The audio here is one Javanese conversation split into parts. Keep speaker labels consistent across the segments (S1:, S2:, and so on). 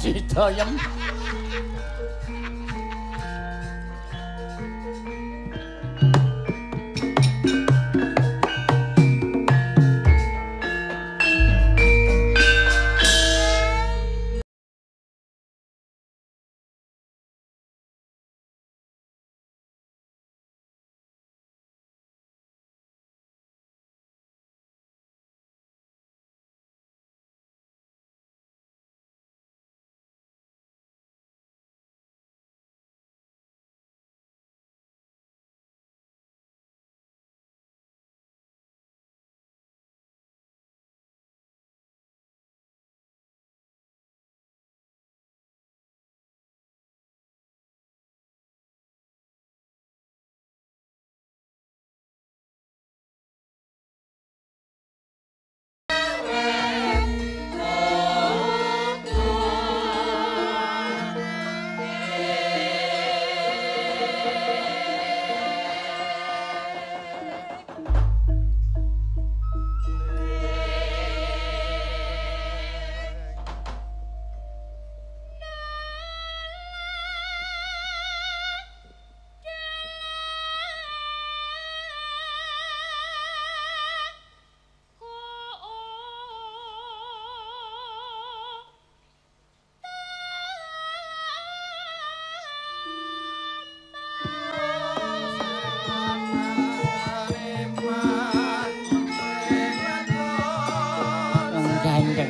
S1: sida Yem.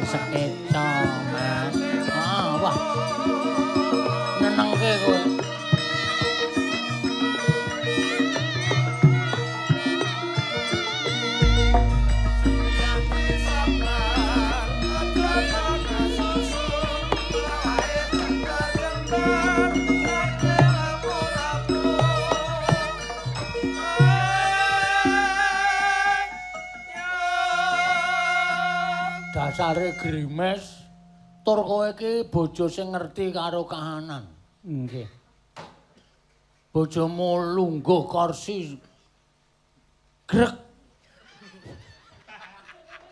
S1: Sekeca Mas. Ah, wah. Nyenengke kowe. Dasare grimes tur kowe iki bojo sing ngerti karo kahanan. Nggih. Bojomu lungguh kursi grek.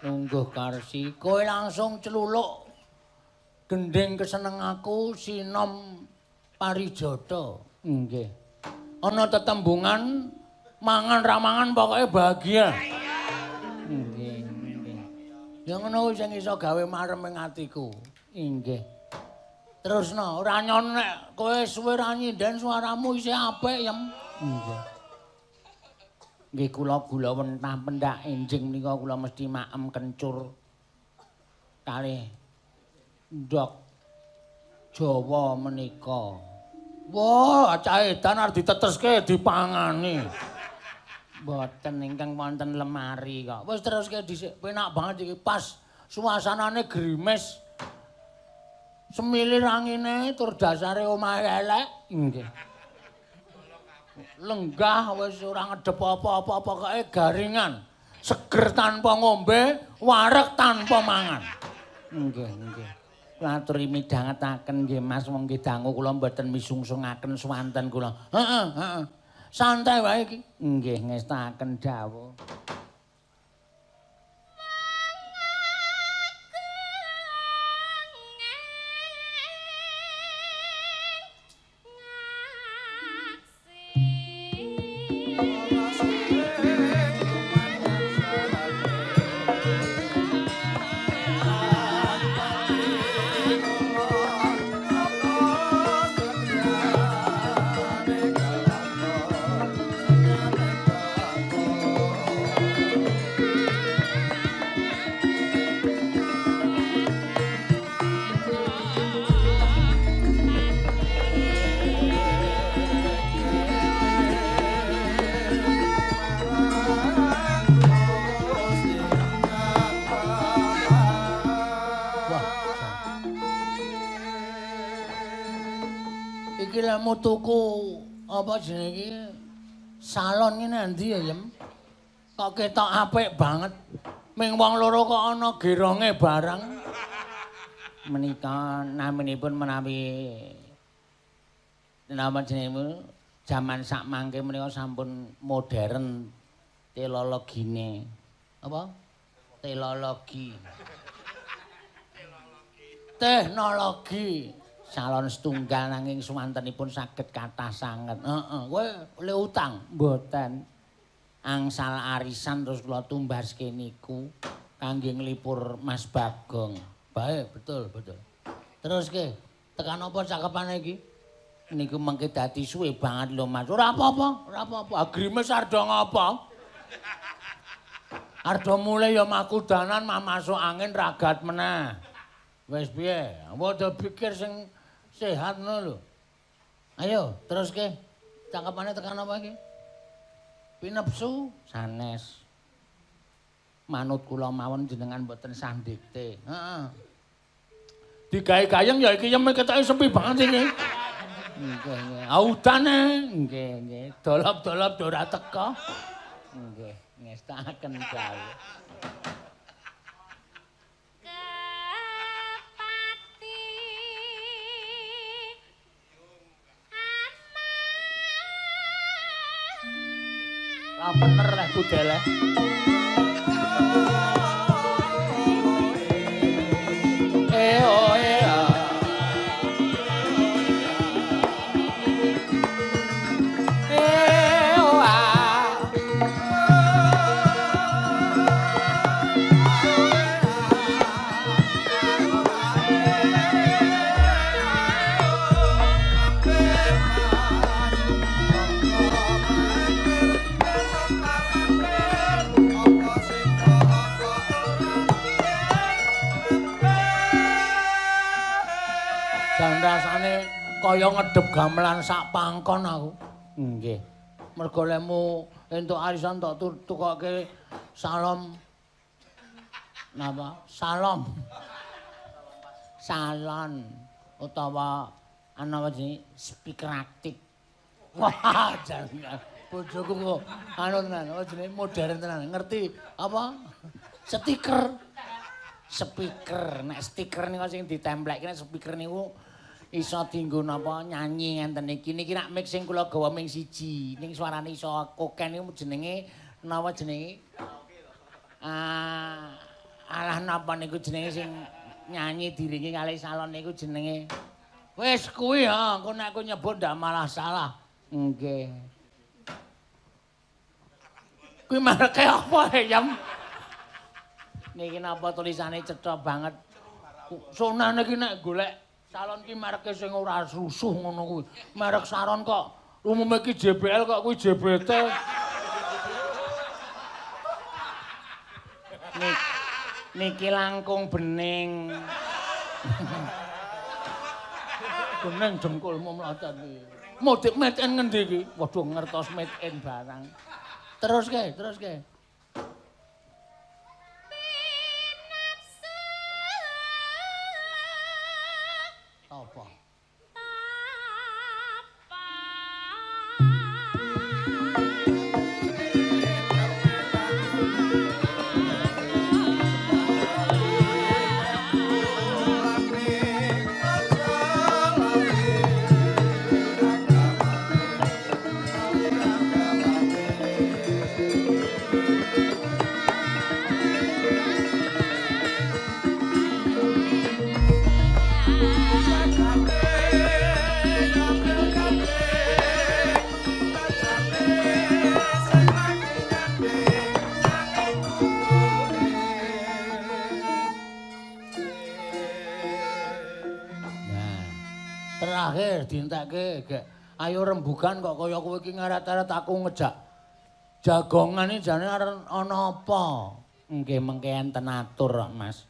S1: Lungguh kursi, kowe langsung celuluk gendhing keseneng aku sinom parijata. Nggih. Ana tetembungan mangan ra mangan pokoke bahagia. Nggih. Ya ngono kuwi sing iso gawe marem ing atiku. Inggih. Terusno, ora nyon nek kowe suwe ra nyinden suaramu isih apik, Yem. Nggih. Nggih kula gula wentah pendak enjing menika kula mesti maem kencur kalih ndhog Jawa menika. Wah, cah edan arep diteteske dipangani. Mboten ingkang wonten lemari kok. Wis teruske dhisik, penak banget iki pas suasanane grimes. Semilir angine tur dasare omahe elek. Nggih. Lenggah wis ora ngedep apa-apa pokoke garingan. Seger tanpa ngombe, wareg tanpa mangan. Nggih, nggih. Kula aturi midhangetaken nggih Mas, wong nggih dangu kula mboten misungsungaken swanten kula. Heeh, heeh. Santai wae iki. Nggih, ngestakaken dawuh. Iki lek tuku apa jenenge iki salon iki nang ndi ya, Yem? Kok ketok apik banget. Ming wong loro kok ana geronge barang. Menika naminipun menawi napa jenenge jaman sakmangke menika sampun modern telologine. Apa? Telologi. Teknologi. Salon setunggal nanging suwantenipun saged kathah sanget. Heeh, kowe le utang? Mboten. Angsal arisan terus kula tumbaske niku kangge nglipur Mas Bagong. Baik, betul, betul. Terus ke, tekan apa cakepane iki? Niku mengke dadi suwe banget lho Mas. Ora apa-apa, ora apa-apa. Agrimes ardo ngapa? Ardo mulai ya makudanan mah masuk angin ragat meneh. Wis piye? Padha pikir sing sehat ngono lho. Ayo, terus ke. Cakepane tekan apa iki? Pinepsu sanes. Manut kula mawon jenengan mboten sah dikte. Heeh. Digawe gayeng ya iki yeme ketoke sepi banget iki. Nggih, nggih. Audane nggih, nggih. Dolop-dolop ora teka. Nggih, ngestakaken dawuh. Lah bener leh budele. Rasane kaya ngedep gamelan sak pangkon aku. Nggih. Mergo lemu entuk arisan tok tukoke salom. Napa? Salom. Salon utawa ana jenenge speaker aktif. Wah, jan bojoku kok anu tenan, apa jenenge modern tenan. Ngerti apa? Stiker. Speaker. Nek stiker niku sing ditemplekke, nek speaker niku iso dienggo napa nyanyi ngenten iki. Niki rak mix sing kula gawa ming siji, ning suarane iso koken niku jenenge napa jenenge? Alah napa niku jenenge sing nyanyi diringi kalih salon niku jenenge. Wis kuwi ha, engko nek aku nyebut ndak malah salah. Nggih. Kuwi mereke apa ya? Niki napa tulisane cetha banget. Sunah niki nek golek salon ki mereke sing ora rusuh ngono kuwi. Merek saron kok umume ki JBL kok kuwi JBT. Niki langkung bening. Bening dengkulmu mlotot iki. Mudik made in ngendi iki? Waduh ngertos made in barang. Terus ke, terus ke. Apa? Terakhir dientekke gek ayo rembugan kok kaya kowe iki ngaret-aret aku ngejak jagongan iki jane arep ana apa? Nggih mengke enten atur kok Mas.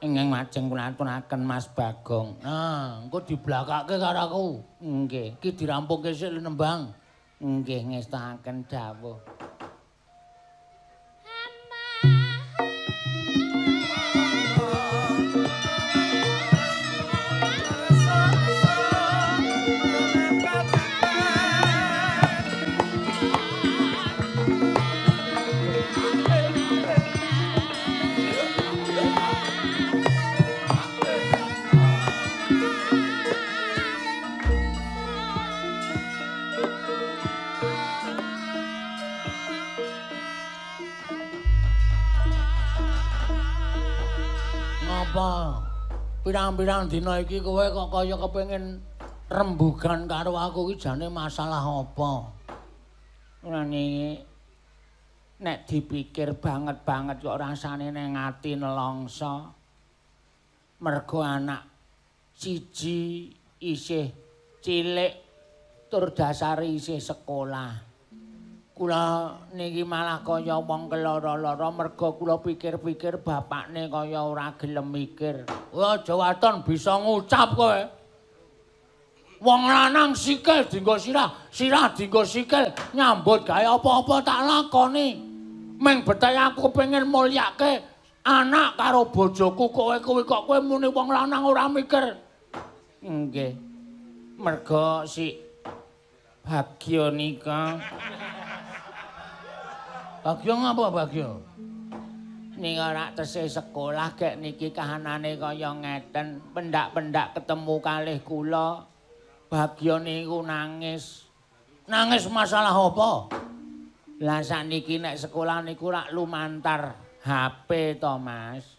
S1: Ingkang majeng kula aturaken Mas Bagong. Nah, engko diblakake karo aku. Nggih, iki dirampungke sik nembang. Nggih ngestakaken dawuh. Apa? Pirang-pirang dina iki kowe kok kaya kepengin rembugan karo aku iki jane masalah apa? Niki nek dipikir banget-banget kok rasane ning ati nelongso. Mergo anak siji isih cilik tur dasare isih sekolah. Kula niki malah kaya wong keloro-loro mergo kula pikir-pikir bapakne kaya ora gelem mikir. Wah, aja waton bisa ngucap kowe. Wong lanang sikil dienggo sirah, sirah dienggo sikil, nyambut gawe apa-apa tak lakoni. Ming bethe aku pengen mulyake anak karo bojoku, kowe kuwi kok kowe muni wong lanang ora mikir. Nggih. Mergo si Bagyo nika. Bagyo ngapa Bagyo? Nika rak tesih sekolah gek niki kahanane kaya ngeten, pendak-pendak ketemu kalih kula. Bagyo niku nangis. Nangis masalah apa? Lah sakniki nek sekolah niku rak lumantar HP to, Mas.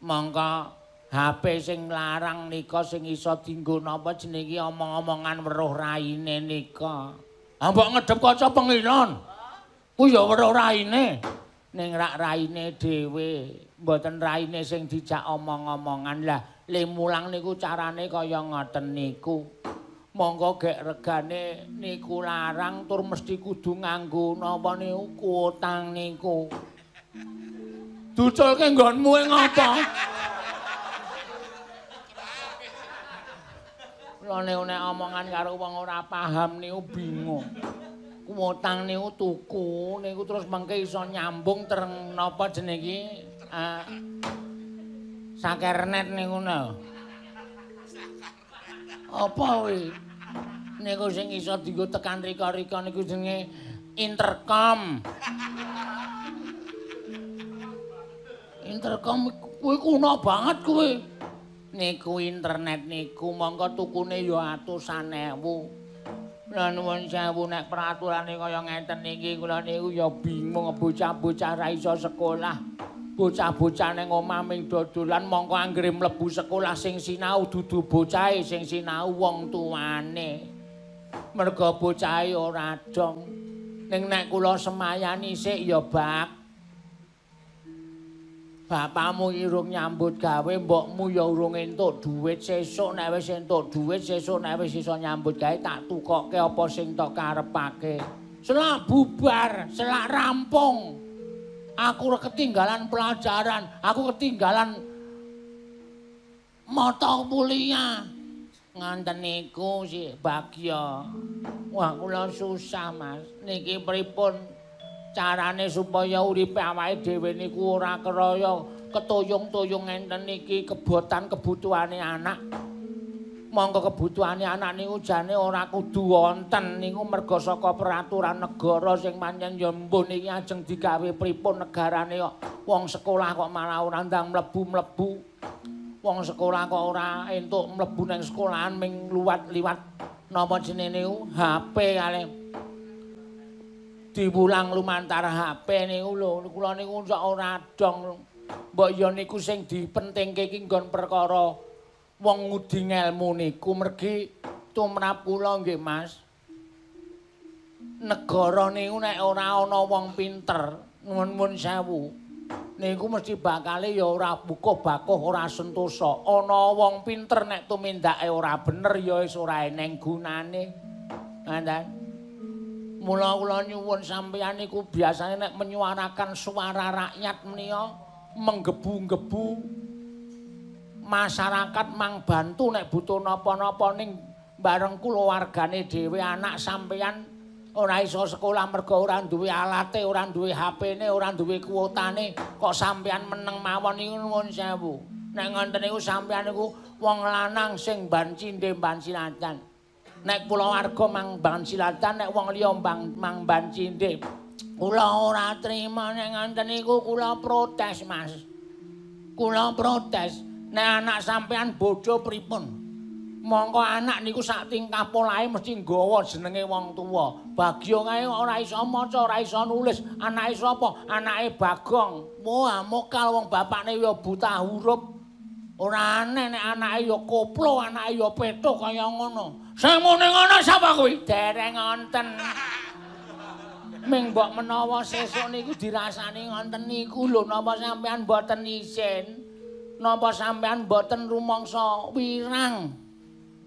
S1: Mongko HP sing larang nika sing iso dienggo napa jenenge omong-omongan weruh raine nika. Ah mbok ngedep kaca pengilon. Ku ya weruh raine. Ning rak raine dhewe, mboten raine sing dijak omong-omongan. Lah le mulang niku carane kaya ngoten niku. Monggo gek regane niku larang tur mesti kudu nganggo napa niku kuotang niku. Duculke nggonmu e ngapa? Kula niku nek omongan karo wong ora paham niku bingung. Kuotang niku tuku niku terus mengke iso nyambung tereng napa jenenge iki sakernet niku lho. Apa kuwi? Niku sing iso dienggo tekan rika-rika niku jenenge intercom. Intercom kuwi kuno banget kuwi. Niku internet niku mongko tukune ya atusan ewu. Lah nuwun sewu nek peraturane kaya ngeten niki kula niku ya bingung, bocah-bocah ra iso sekolah. Bocah-bocah ning omah ming dodolan mongko anggere mlebu sekolah sing sinau dudu bocahe, sing sinau wong tuane. Mergo bocahe ora dong. Ning nek kula semayani sik ya bak. Bapakmu iki urung nyambut gawe, mbokmu ya urung entuk dhuwit. Sesuk nek wis entuk dhuwit, sesuk nek wis iso nyambut gawe tak tukokke apa sing tok karepake. Selak bubar, selak rampung. Aku ketinggalan pelajaran, aku ketinggalan mata kuliah. Nganten niku si Bagyo. Wah, kula susah, Mas. Niki pripun carane supaya uripe awake dhewe niku ora keraya ketuyung-tuyung ngenten niki kebotan kebutuhane anak. Monggo kebutuhane anak niku jane ora kudu wonten niku merga saka peraturan negara sing pancen ya mbuh niki ajeng digawe pripun negarane kok wong sekolah kok malah ora ndang mlebu-mlebu. Wong sekolah kok ora entuk mlebu nang sekolahan ming luwat-liwat napa jenenge niku HP kalih diwulang lumantar HP niku lho. Kula niku sak ora dong. Mbok ya niku sing dipentingke iki nggon perkara wong ngudi ngelmu niku mergi tumrap kula nggih Mas. Negara niku nek ora ana wong pinter, nuwun sewu, niku mesti bakale ya ora bukuh-bakuh, ora sentosa. Ana wong pinter nek tumindake ora bener ya wis ora eneng gunane. Ngoten. Mula kula nyuwun sampeyan niku biasane nek menyuarakan suara rakyat menika menggebu-gebu masyarakat mang bantu nek butuh napa-napa ning bareng kulawargane dhewe anak sampeyan ora iso sekolah mergo ora duwe alate, ora duwe HP-ne, ora duwe kuotane, kok sampeyan meneng mawon niku nuwun sewu. Nek ngoten niku sampeyan niku wong lanang sing ban cindhe ban silatan. Nek kulawarga mang ban silatan, nek wong liya mang ban cindhe. Kula ora trima nek ngoten niku kula protes, Mas. Kula protes. Nek anak sampean bodho pripun? Mongko anak niku sak tingkah polahe mesti nggawa jenenge wong tuwa. Bagyo kae ora iso maca, ora iso nulis. Anake sapa? Anake Bagong. Wah, mokal wong bapakne ya buta huruf. Ora aneh nek anake ya koplo, anake ya petuk kaya ngono. Sing muni ngono sapa kuwi? Dereng wonten. Ming mbok menawa sesuk niku dirasani ngonten niku lho, napa sampean mboten isin? Napa sampean mboten rumangsa wirang?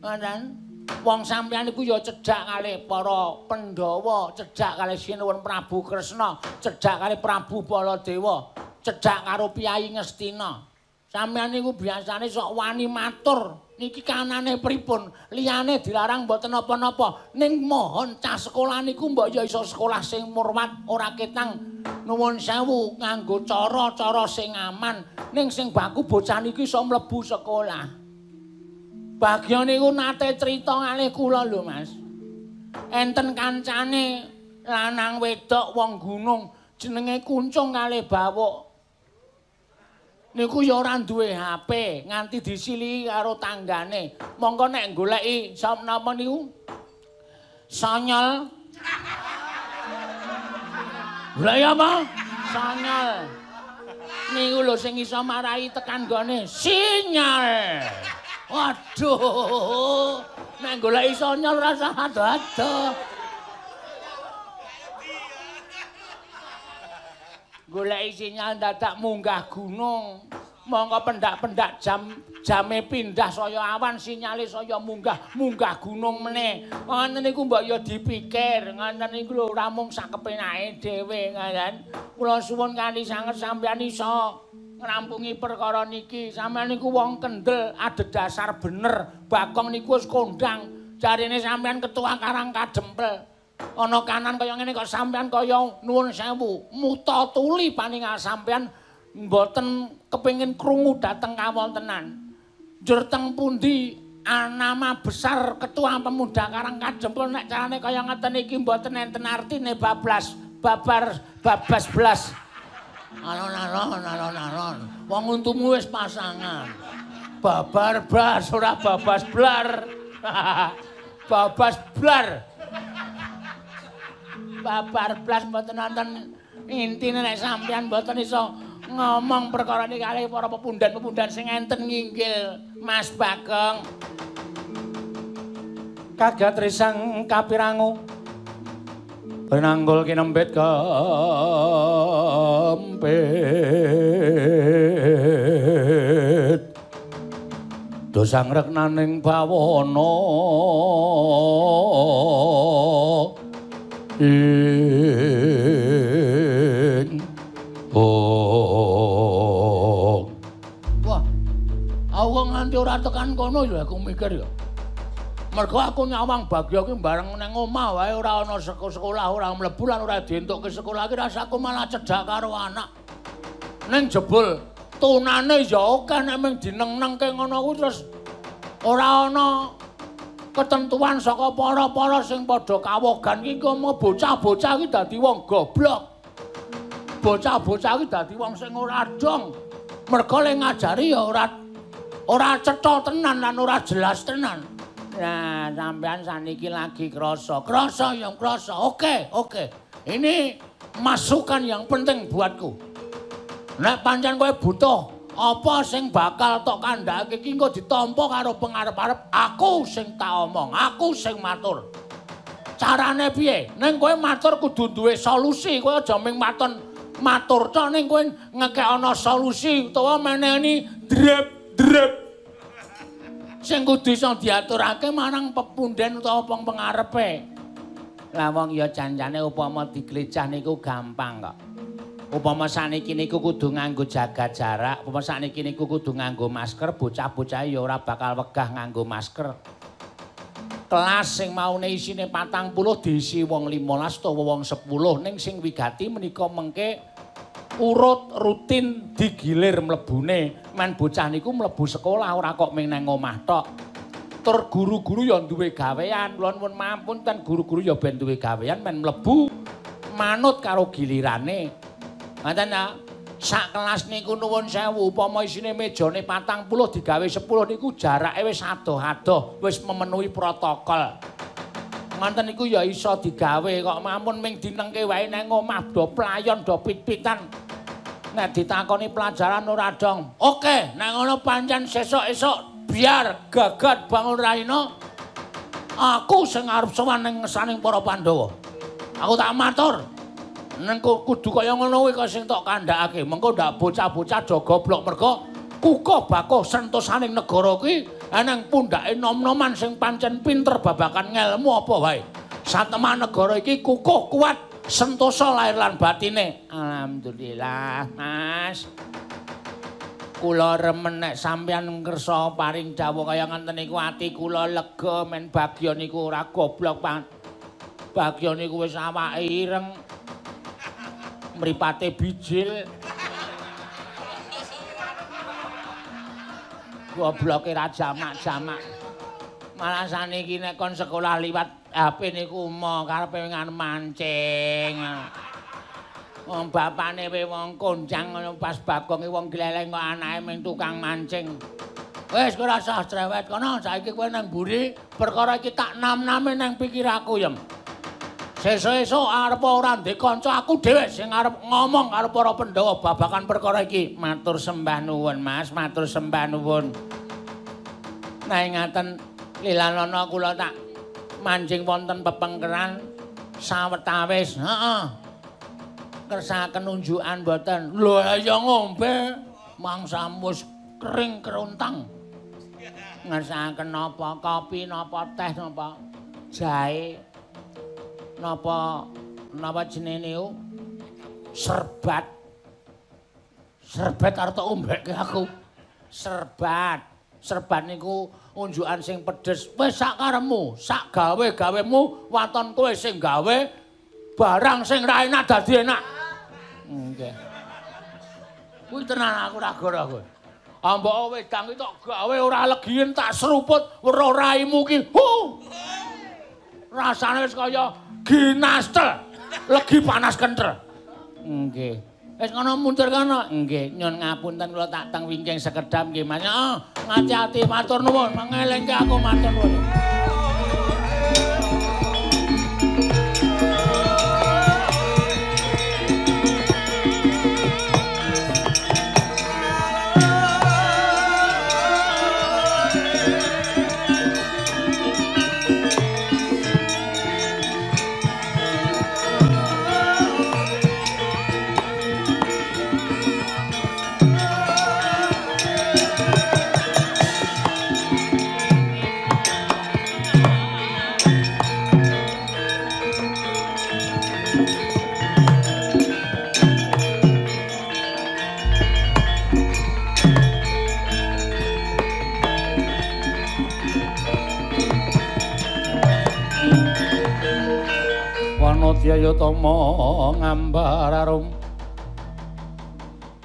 S1: Ngoten. Wong sampean niku ya cedhak kalih para Pandhawa, cedhak kalih Sinuwun Prabu Kresna, cedhak kalih Prabu Baladewa, cedhak karo Piyai Ngastina. Sampeyan niku biasane sok wani matur, niki kanane pripun? Liyane dilarang mboten napa-napa. Ning mohon cah sekolah niku mbok ya iso sekolah sing murwat, ora ketang nuwun sewu nganggo cara-cara sing aman. Ning sing baku bocah niki iso mlebu sekolah. Bagya niku nate crita kalih kula lho, Mas. Enten kancane lanang wedok wong gunung jenenge Kuncung kalih Bawuk. Niku ya ora duwe HP, nganti disilihi karo tanggane. Mongko nek goleki sapa napa niku? Sonyol. Goleki apa? Sonyol. Niku lho sing iso marai tekan gone sinyal. Waduh. Nek goleki sonyol rasa ado-ado. Goleki sinyal dadak munggah gunung. Mongko pendak-pendak jame pindah saya awan sinyale saya munggah, munggah gunung meneh. Ngoten niku mbok ya dipikir, ngoten niku lho ora mung sak kepenake dhewe ngoten. Kula suwun kanthi sanget sampeyan iso ngrampungi perkara niki. Sampeyan niku wong kendel, adhedhasar bener. Bagong niku wis kondang. Jarine sampeyan ketua Karang Kadempel. Ana kanan kaya ngene kok sampeyan kaya nuwun sewu muta tuli paningal sampeyan mboten kepengin krungu dhateng kawontenan. Njur teng pundi anama besar ketua pemuda Karang Kadempel nek carane kaya ngeten iki mboten enten artine bablas babar babas blas. Alon-alon alon-alon wong untumu wis pasangan. Babar blas ora babas blar. Babas blar. Babar blas mboten nonton intine nek sampeyan mboten iso ngomong perkara niki kalih para pepundan-pepundan sing enten nginggil Mas Bagong.
S2: Kagat risang kapirangu penanggul kinembet kempit dosang reknaning bawana ing oh.
S1: Wah, aku kok nganti ora tekan kono ya aku mikir ya. Mergo aku nyawang Bagya ki bareng nang omah wae ora ana sekolah, ora mlebu lan ora dientukke sekolah ki rasaku malah cedhak karo anak. Ning jebul tunane ya akeh nek mung dineng-nengke ngono kuwi terus ora ana ketentuan saka para-para sing padha kawogan ki komo bocah-bocah ki dadi wong goblok. Bocah-bocah ki dadi wong sing ora dong. Mergo le ngajari ya ora cetha tenan lan ora jelas tenan. Nah, sampean saniki lagi krasa. Krasa ya krasa. Oke, oke. Ini masukan yang penting buatku. Nek pancen kowe butuh apa sing bakal tok kandhake iki engko ditampa karo pengarep-arep aku sing tak omong, aku sing matur. Carane piye? Ning kowe matur kudu duwe solusi, kowe aja mung maton matur tok ning kowe ngekekana solusi utawa menehni drep-drep. Sing kudu iso diaturake marang pepunden utawa wong pengarepe. Lah wong ya janjane upama diglecah niku gampang kok. Upama saniki niku kudu nganggo jaga jarak, upama saniki niku kudu nganggo masker, bocah-bocah ya ora bakal wegah nganggo masker. Kelas sing maune isine 40 diisi wong 15 utawa wong 10, ning sing wigati menika mengke urut rutin digilir mlebune. Men bocah niku mlebu sekolah ora kok ming nang omah tok. Tur guru-guru ya duwe gawean, kula nuwun mampun ten guru-guru ya ben duwe gawean men mlebu manut karo gilirane. Ngoten ta? Sak kelas niku nuwun sewu, upama isine mejane 40 digawe 10 niku jarake wis adoh-adoh, wis memenuhi protokol. Ngoten niku ya iso digawe kok mampun ming dinengke wae nang omah do playon do pit-pitan. Nek ditakoni pelajaran ora dong. Oke, nek ngono pancen sesuk-esuk biar gagat bangun raina. Aku sing arep sowan ning ngesaning para Pandhawa. Aku tak matur. Neng kudu kaya ngono kuwi kaya sing tok kandhakake. Mengko ndak bocah-bocah do goblok mergo kukuh bakuh sentosaning negara kuwi eneng pundhake nom-noman sing pancen pinter babagan ngelmu apa wae. Satemah negara iki kukuh kuat sentosa lahir lan batine. Alhamdulillah, Mas. Kula remen nek sampeyan ngersa paring dawuh kaya ngenten niku ati kula lega men bagya niku ora goblok, Pak. Bagya niku wis awake ireng. Mripate bijil. Gobloke ra jamak-jamak. Malah saniki nek kon sekolah liwat HP niku umo karepe ngan mancing. Wong bapane we wong konjang ngono pas Bagong wong gleleng kok anake mung tukang mancing. Wis kowe ora usah cerewet kono, saiki kowe nang mburi perkara iki tak nam-name nang pikiraku yem. Sesuk-esuk arep ora ndek kanca aku dhewe sing arep ngomong karo para Pandhawa babagan perkara iki. Matur sembah nuwun, Mas, matur sembah nuwun. Nah ngaten lilanana kula tak manjing wonten pepengkeran sawetawis. Heeh. Kersakaken unjukan mboten. Lho ya ngombe mangsamu wis kering keruntang. Ngersakaken napa kopi napa teh napa jahe napa napa jenenge niku serbat. Serbat arep tok ombeke aku. Serbat. Serbat niku unjukan sing pedes. Wis sak karepmu, sak gawe-gawemu waton kowe sing gawe barang sing ra enak dadi enak. Nggih. Kuwi tenan aku ra goro kowe. Ambok wedang iki tok gawe ora legiyen tak seruput weruh raimu ki. Hu. Rasane wis kaya ginastel. Legi panas kenthel. Nggih. Wis ngono mundur kono. Nggih, nyun ngapunten kula tak teng wingking sekedhap nggih Mas. Heeh, ngati-ati matur nuwun, mengelingke aku matur nuwun.
S2: Wanodya ngambar arum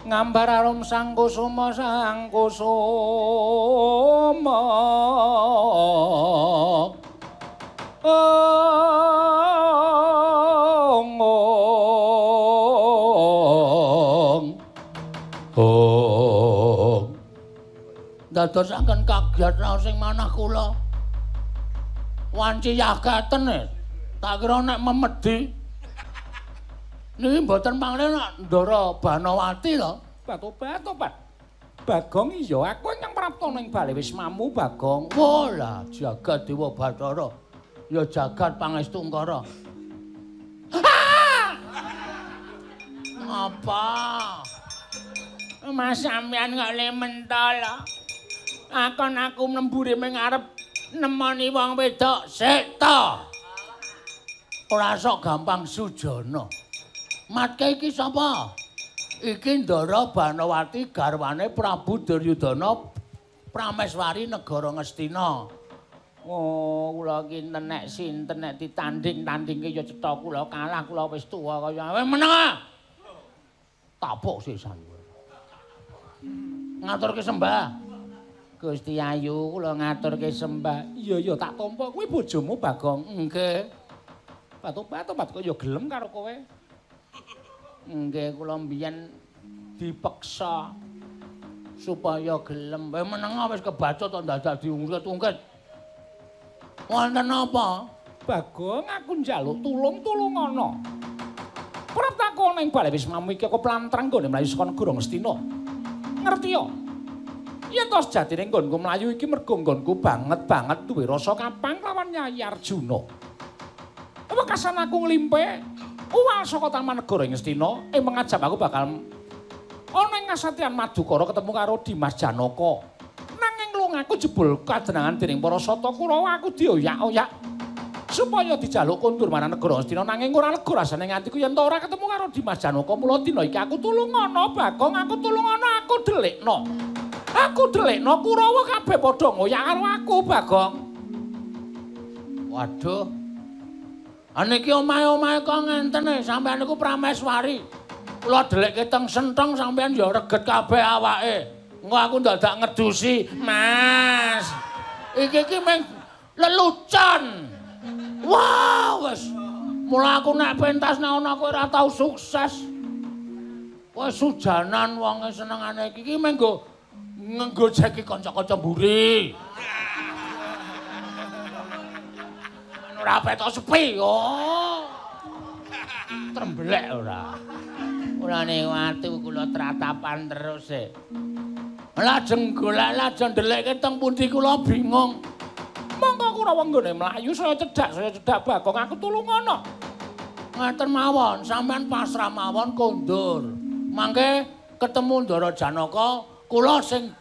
S2: ngambar arum sang kusuma sang kusuma ong ong
S1: dadosaken kagiat raos sing manah kula wanci yagaten. Tak kira nek memedi niki mboten panglih nek Ndara Banawati to.
S2: Batobat-tobat. Bagong iya aku ingkang prapta ning bale wismamu Bagong.
S1: Walah jagat Dewa Bathara. Ya jagat Pangestu Ngkara. Ngapa? Mas sampean kok le mentol. Akon aku nembure ming arep nemoni wong wedok. Sik to. Ora sok gampang sujana. Matke iki sapa? Iki Ndara Banawati garwane Prabu Duryudana Prameswari negara Ngastina. Oh, kula iki nek sinten nek ditanding-tandingke ya cetha kula kalah, kula wis tuwa kaya kowe meneng. Tapuk sisan kowe. Ngaturke sembah. Gusti Ayu, kula ngaturke sembah.
S2: Iya iya tak tampa kuwi bojomu Bagong. Nggih. Batobat-tobat kok ya gelem karo kowe.
S1: Nggih, kula mbiyen dipeksa supaya gelem. Kowe meneng wis kebacut to dadak diungkit-ungkit. Wonten apa?
S2: Bagong aku njaluk tulung-tulungono. Praptaku ana ing bale wismamu iki aku plantrang nggone mlayu saka negara Ngastina. Ngerti ya? Yen to sejatine nggonku mlayu iki mergo nggonku banget-banget duwe rasa kapang lawan Nyai Arjuna. Wekasan aku nglimpe uwal saka Taman Negara Ngastina, mengajab aku bakal ana ing Kasatriyan Madukara ketemu karo Dimas Janaka. Nanging lungaku jebul kajenangan dening para Sata Kurawa aku dioyak-oyak supaya dijaluk kondur marang negara Ngastina, nanging ora lega rasane ing atiku yen to ora ketemu karo Dimas Janaka. Mula dina iki aku tulungono Bagong, aku tulungono, aku delikno. Aku delikno Kurawa kabeh padha ngoyak karo aku Bagong.
S1: Waduh. Niki omahe-omahe kok ngenten e, sampeyan niku Prameswari. Kula delikke teng senteng sampeyan ya reget kabeh awake. Engko aku dadak ngedusi, Mas. Iki iki mung lelucon. Wah, wis. Mula aku nek pentas nek ana kowe ora tau sukses. Kowe sujanan wonge senengane iki iki mung nggo nggojeki kanca-kanca mburi. Ora petok sepi oh. Trembelek ora. Mulane watu kula tratapan terus e. Lajeng golek lajeng ndelekke teng pundi kula bingung.
S2: Monggo Kurawa nggone mlayu saya cedhak Bagong aku tulungono.
S1: Ngaten mawon, sampean pasrah mawon kondur. Mangke ketemu Ndara Janaka, kula sing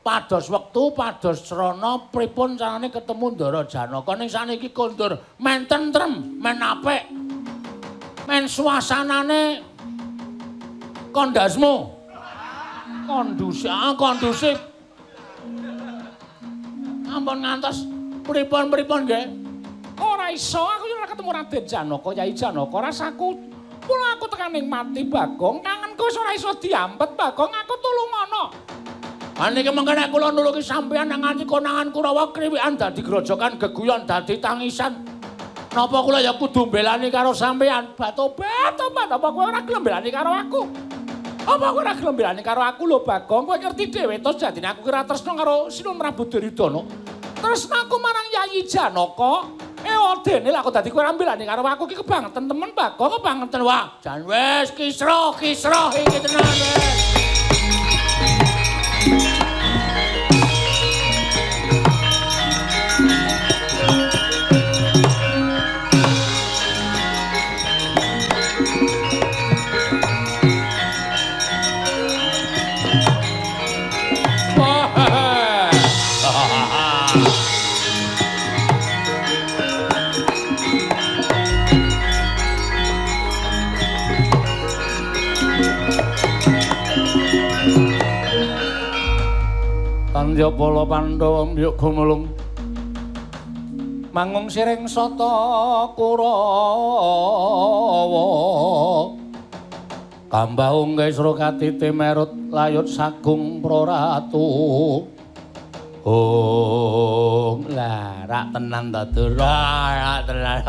S1: pados wektu, pados srana pripun carane ketemu Ndara Janaka. Ning saniki kondur men tentrem, men apik. Men suasanane kondasmu. Kondusif, kondusif. Ampun ngantos pripun-pripun nggih.
S2: Ora iso, aku ora ketemu Raden Janaka, Yai Janaka rasaku. Mula aku tekaning mati Bagong, kangenku wis ora iso diampet Bagong, aku tulungono.
S1: Niki mengke nek kula nulungi sampeyan nang nganti konangan Kurawa kriwikan dadi grojokan geguyon dadi tangisan. Napa kula ya kudu mbelani karo sampeyan?
S2: Batobat, apa kowe ora gelem mbelani karo aku? Apa kowe ora gelem mbelani karo aku lho Bagong? Kowe ngerti dhewe to jadine aku kira tresna karo Sinuwun Prabu Duryudana. Tresna aku marang Yayi Janaka. Ewadene lha kok dadi kowe ora mbelani karo aku iki kebangetan temen Bagong, kebangetan
S1: wah. Jan wis kisruh, kisruh iki tenan wis.
S2: Tandya bala Pandhawa mbyuk gumulung mangung siring sata Kurawa kambahung kesra katiti merut layut sagung praratu. Oh lah rak tenan ta Dura,
S1: rak tenan.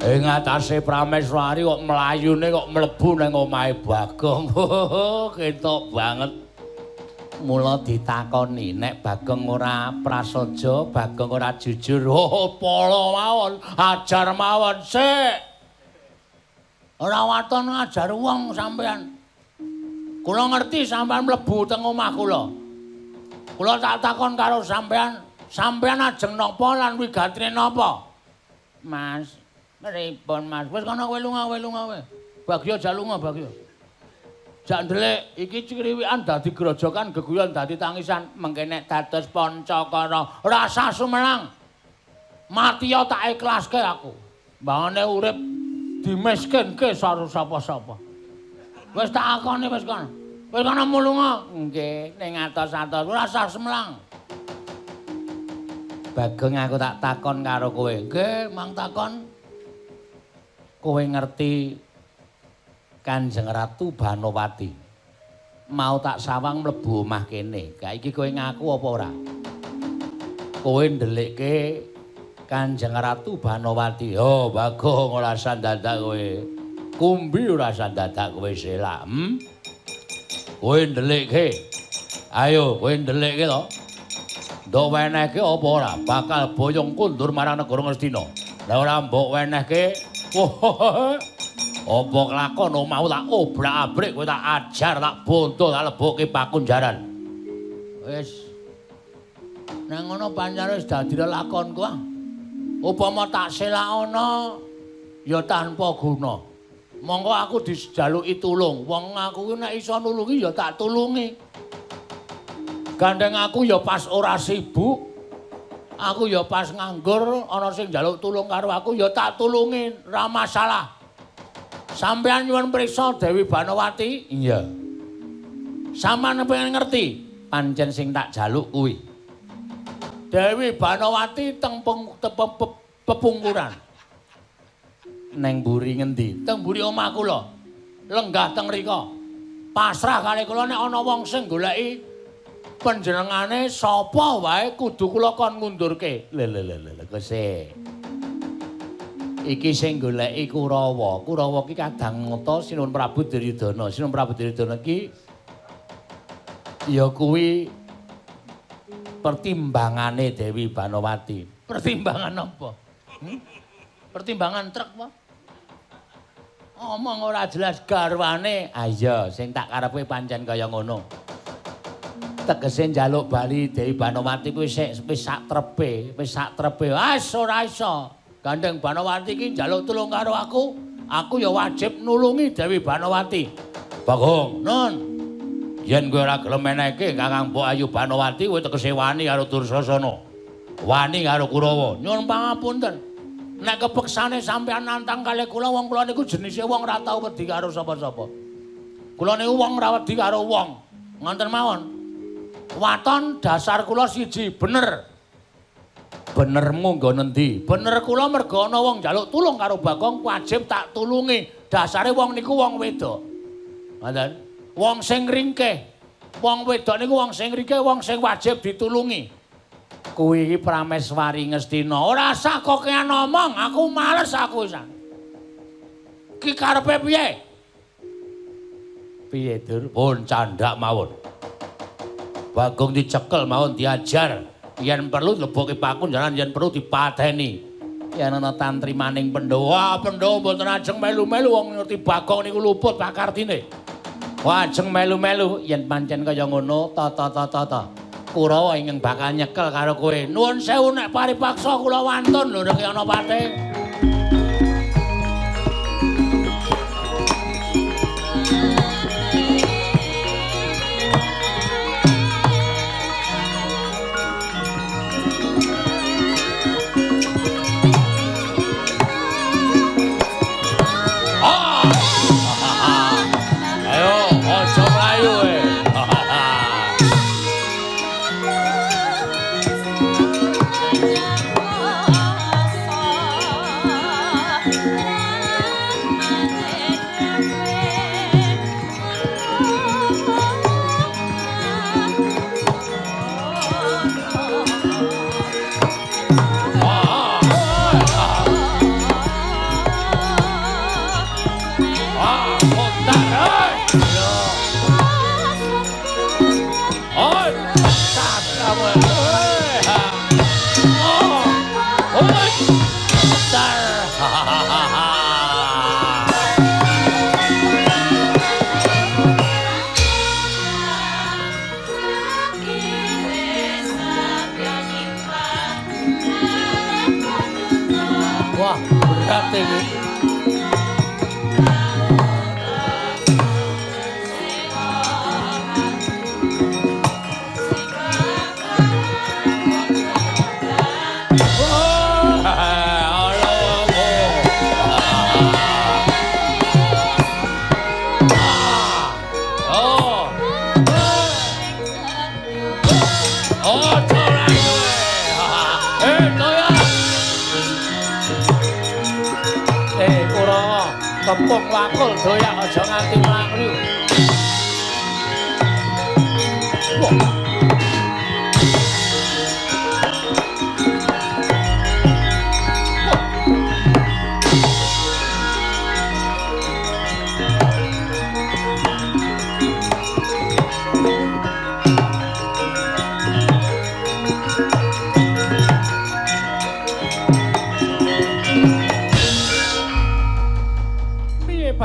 S2: Ing atase Prameswari kok mlayune kok mlebu nang omahe Bagong.
S1: Ketok banget. Mula ditakoni nek Bagong ora prasaja, Bagong ora jujur. Oh, pala mawon, ajar mawon sik. Ora waton ngajar wong sampean. Kula ngerti sampean mlebu teng omah kula. Kula tak takon karo sampean, sampean ajeng napa lan wigatine napa? Mas, pripun Mas? Wis kono kowe lunga, kowe lunga kowe. Bagya jak lunga, Bagya. Jak ndelik iki criwikan dadi grojokan geguyon dadi tangisan, mengke nek dados Pancakara rasa sumelang. Mati ya tak ikhlaske aku. Mbangane urip dimiskinke karo sapa-sapa. Wis tak akoni wis kono. Wis kono mulunga. Nggih, ning atos-atos rasa sumelang.
S2: Bagong aku tak takon karo kowe.
S1: Nggih, mang takon.
S2: Kowe ngerti Kanjeng Ratu Banowati mau tak sawang mlebu omah kene. Gak iki kowe ngaku apa ora? Kowe ndelikke Kanjeng Ratu Banowati. Oh, Bagong ora sandadak kowe. Kumbi ora sandadak kowe selak. Kowe ndelikke. Ayo, kowe ndelikke to.
S1: Ndok wenehke apa ora? Bakal boyong kundur marang negara Ngastina. Lah ora mbok wenehke, apa kelakon omahmu tak obrak-abrik, kowe tak ajar, tak bonto, tak lebokke pakunjaran. Wis. Nang ngono pancen wis dadi lelakonku ah. Upama tak selakana ya tanpa guna. Monggo aku dijaluki tulung. Wong aku ki nek iso nulungi ya tak tulungi. Gandeng aku ya pas ora sibuk. Aku ya pas nganggur, ana sing njaluk tulung karo aku ya tak tulungi, ora masalah. Sampeyan nyuwun priksa Dewi Banowati? Iya. Sampeyan pengen ngerti? Pancen sing tak jaluk kuwi. Dewi Banowati teng pepungkuran. Neng mburi ngendi? Teng mburi omah kula. Lenggah teng rika. Pasrah kali kula nek ana wong sing goleki panjenengane sapa wae kudu kula kon ngundurke. Lho lho lho lho kose. Iki sing goleki Kurawa. Kurawa ki kadang ngata Sinuwun Prabu Duryudana. Sinuwun Prabu Duryudana ki ya kuwi pertimbangane Dewi Banowati. Pertimbangan apa? Pertimbangan truk apa? Omong ora jelas garwane. Ah iya, sing tak karepe pancen kaya ngono. Tegese njaluk bali Dewi Banowati kuwi wis sak trepe, wis sak trepe. Ah ora iso. Gandeng Banowati iki njaluk tulung karo aku, aku ya wajib nulungi Dewi Banowati. Bagong, Nun. Yen kowe ora gelem menehke Kakang Mbok Ayu Banowati, kowe tegese wani karo Dursasana. Wani karo Kurawa. Nyuwun pangapunten. Nek kepeksane sampean nantang kalih kula, wong kula niku jenise wong ora tau wedi karo sapa-sapa. Kula niku wong ora wedi karo wong. Ngoten mawon. Waton dasar kula siji, bener. Benermu nggon endi? Bener kula mergo ana wong njaluk tulung karo Bagong, wajib tak tulungi. Dasare wong niku wong wedok. Ngoten. Wong sing ringkeh. Wong wedok niku wong sing ringkeh, wong sing wajib ditulungi. Kuwi iki Prameswari Ngastina. Ora usah kokean omong, aku males aku wisan. Ki karepe piye? Piye, Dur? Pun candhak mawon. Bagong dicekel mawon diajar. Yen perlu lebokke pakunjaran, yen perlu dipateni. Yen ana tantri maning Pandhawa, Pandhawa mboten ajeng melu-melu wong ngerti Bagong niku luput pakartine. Wah, ajeng melu-melu yen pancen kaya ngono, tata-tata. Kurawa ingkang bakal nyekel karo kowe. Nuwun sewu nek paripaksa kula wantun lho nek ana pate. Wah, berat ini. Kepung wakul doyak aja nganti mlayu. Wah.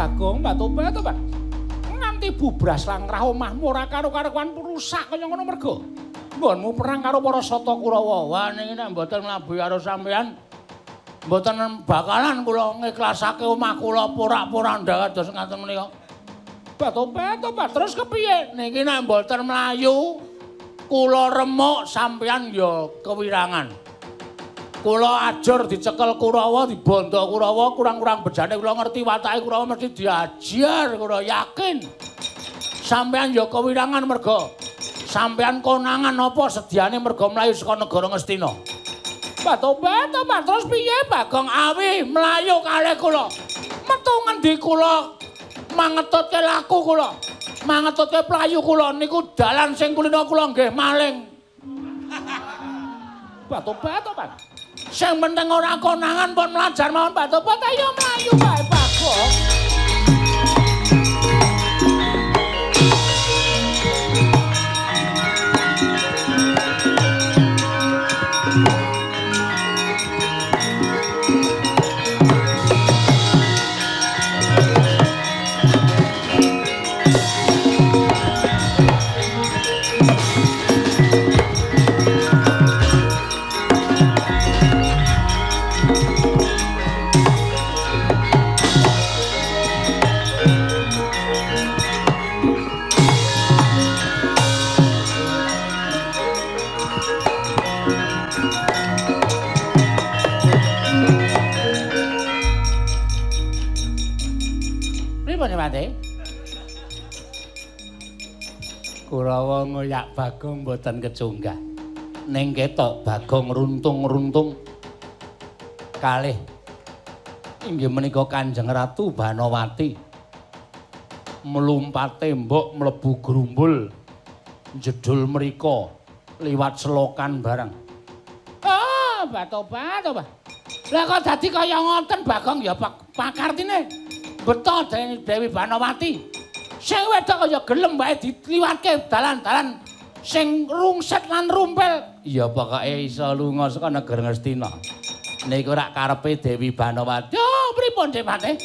S2: Bagong, Mbak Tobat. Nganti bubras langrah omahmu ora karo-karuan rusak kaya ngono merga nggonmu perang karo para Sata Kurawa.
S1: Wah niki nek mboten mlabuh karo sampean mboten bakalan kula ngiklasake omah kula porak-poranda kados ngaten menika.
S2: Mbak Tobat, terus kepiye?
S1: Niki nek mboten mlayu kula remuk sampean ya kewirangan. Kula ajur dicekel Kurawa, dibondo Kurawa, kurang-kurang bejane kula ngerti watake Kurawa mesti diajar, kula yakin. Sampean ya kewirangan merga sampean konangan apa sediane merga mlayu saka negara Ngastina.
S2: Mbak Tobat, terus piye Bagong?
S1: Awi mlayu kalih kula. Metu ngendi kula mangetutke laku kula. Mangetutke playu kula niku dalan sing kulina kula nggih maling.
S2: Mbak Tobat.
S1: Sing penting ora konangan pun mlajar mawon Mbak Tobat, ayo mlayu bae Bagong. Kurawa ngoyak Bagong mboten kecunggah. Ning ketok Bagong runtung-runtung kalih inggih menika Kanjeng Ratu Banowati mlumpat tembok mlebu grumbul jedul mriko liwat selokan bareng. Ah, Mbak Tobat. Lah kok dadi kaya ngoten Bagong ya pakartine beto Dewi Banowati. Sing wedok kaya gelem wae diliwatke dalan-dalan sing rungset lan rumpel. Ya pokoke iso lunga saka negara Ngastina. Niku rak karepe Dewi Banowati. Oh, pripun Depate?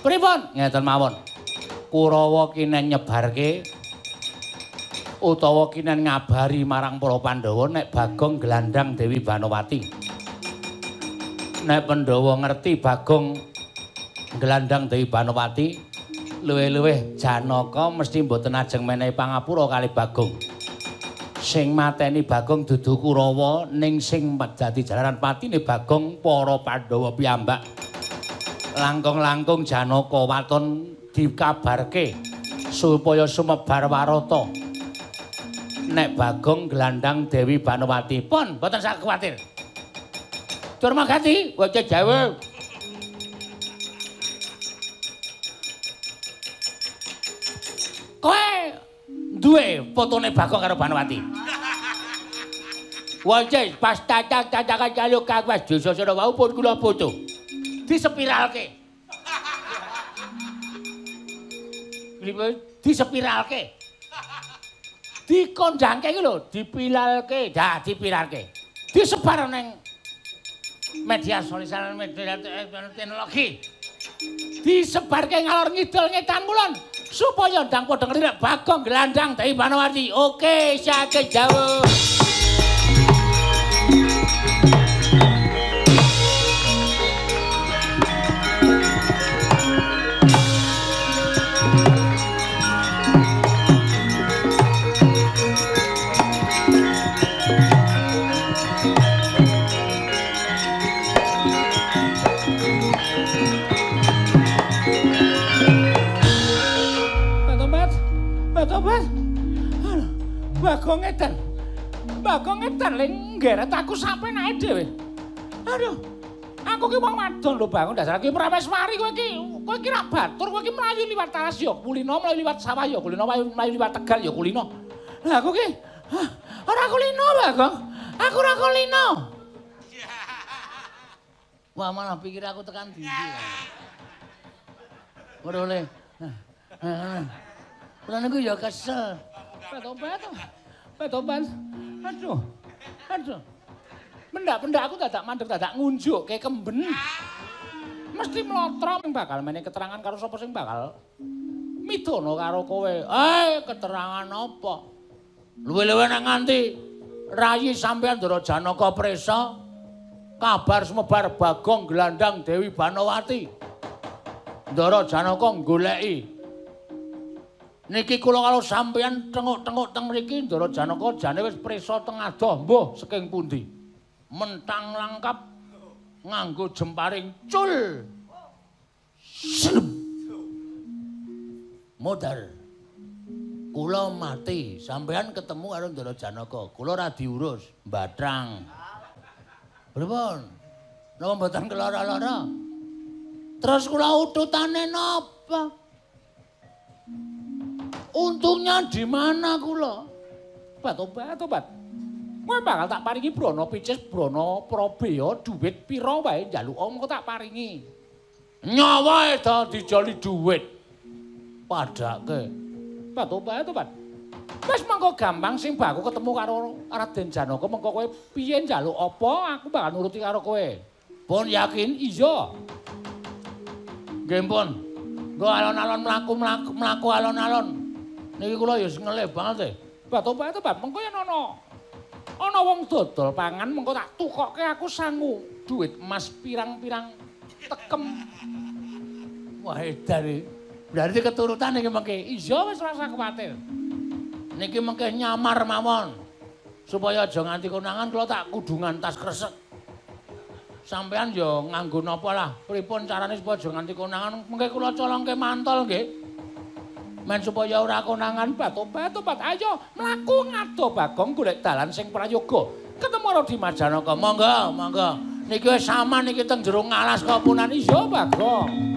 S1: Pripun? Ngeten mawon. Kurawa kinen nyebarke utawa kinen ngabari marang para Pandhawa nek Bagong glandang Dewi Banowati. Nek Pandhawa ngerti Bagong glandang Dewi Banowati, luwih-luwih Janaka mesti mboten ajeng menehi pangapura kali Bagong. Sing mateni Bagong dudu Kurawa, ning sing dadi jalaran patine Bagong para Pandhawa piyambak. Langkung-langkung Janaka waton dikabarke supaya sumebar warata nek Bagong glandang Dewi Banowati. Pun mboten sak kuwatir. Durmagati, wajah Jawa. Kowe duwe fotone Bagong karo Banowati. Wajah pas cacak-cacakan jaluk kawas desa wau pun kula foto. Disepiralke. Disepiralke. Dikondangke iki lho, dipilalke, dah dipiralke. Disebar ning media sosial, media teknologi. Disebarke ngalor ngidul ngetan kulon supaya ndang padha ngerti nek Bagong glandang Dewi Banowati. Oke, saged jauh.
S2: Tobat. Bagong edan. Bagong edan le nggeret aku sampe nae dhewe. Aduh. Aku ki wong wadon lho Bagong, dasar ki Prameswari kowe iki. Kowe iki ra batur, kowe iki mlayu liwat alas ya kulino, mlayu liwat sawah ya kulino, mlayu liwat Tegal ya kulino. Lah aku ki ora kulino Bagong. Aku ora kulino.
S1: Wah malah pikir aku tekan ndi. Ora oleh. Kula niku ya kesel.
S2: Tobat. Tobat. Aduh. Aduh. Mendak-mendak aku dadak mandeg dadak ngunjukke kemben. Mesti mlotro bakal menehi keterangan karo sapa sing bakal midana karo kowe.
S1: Keterangan apa? Luwe-luwe nek nganti rayi sampeyan Ndara Janaka presa kabar sumebar Bagong gelandang Dewi Banowati. Ndara Janaka goleki. Niki kula karo sampeyan tenguk-tenguk teng mriki Ndara Janaka jane wis prisa teng adoh mbuh saking pundi. Mentang langkap nganggo jemparing cul. Slep. Modar. Kula mati, sampeyan ketemu karo Ndara Janaka. Kula ora diurus, mbatrang. Pripun? Napa mboten kelara-lara? Terus kula ututane napa? Untungnya di mana kula?
S2: Obat-obat. Kowe bakal tak paringi brana picis, brana prabeya, dhuwit pira wae njaluk mengko tak paringi.
S1: Nyawa e dijoli dhuwit. Padake.
S2: Obat-obat. Wis mengko gampang sing baku ketemu karo Raden Janaka mengko kowe piye njaluk apa aku bakal nuruti karo kowe.
S1: Pun yakin?
S2: Iya.
S1: Nggih pun. Nggo alon-alon mlaku-mlaku mlaku alon-alon. Niki kula ya ngelih banget e.
S2: Obat-obat mengko yen ana wong dodol pangan mengko tak tukokke aku sangu dhuwit emas pirang-pirang tekem.
S1: Wah edan iki. Berarti keturutan iki mengke.
S2: Iya wis rasa kuwatir.
S1: Niki mengke nyamar mawon. Supaya aja nganti konangan kula tak kudungan tas kresek. Sampeyan ya nganggo napa lah. Pripun carane supaya aja nganti konangan? Mengke kula colongke mantol nggih.
S2: Men supaya ora konangan obat-obat ayo mlaku ngado Bagong golek dalan sing prayoga. Ketemu karo Dimas Janaka.
S1: Monggo, monggo. Niki wis aman niki teng jero ngalas kapunan.
S2: Iya Bagong.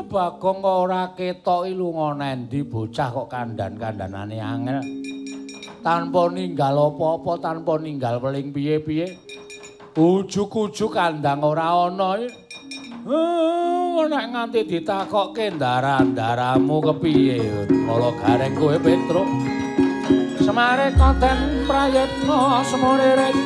S2: Bagong kok ora ketoki lunga nendi bocah kok kandhan-kandhanane angel. Tanpa ninggal apa-apa, tanpa ninggal weling piye-piye. Ujug-ujug kandhang ora ana. Nek nganti ditakokke ndara-ndaramu kepiye? Kala gareng kowe Petruk. Semare koten prayitna semuriris.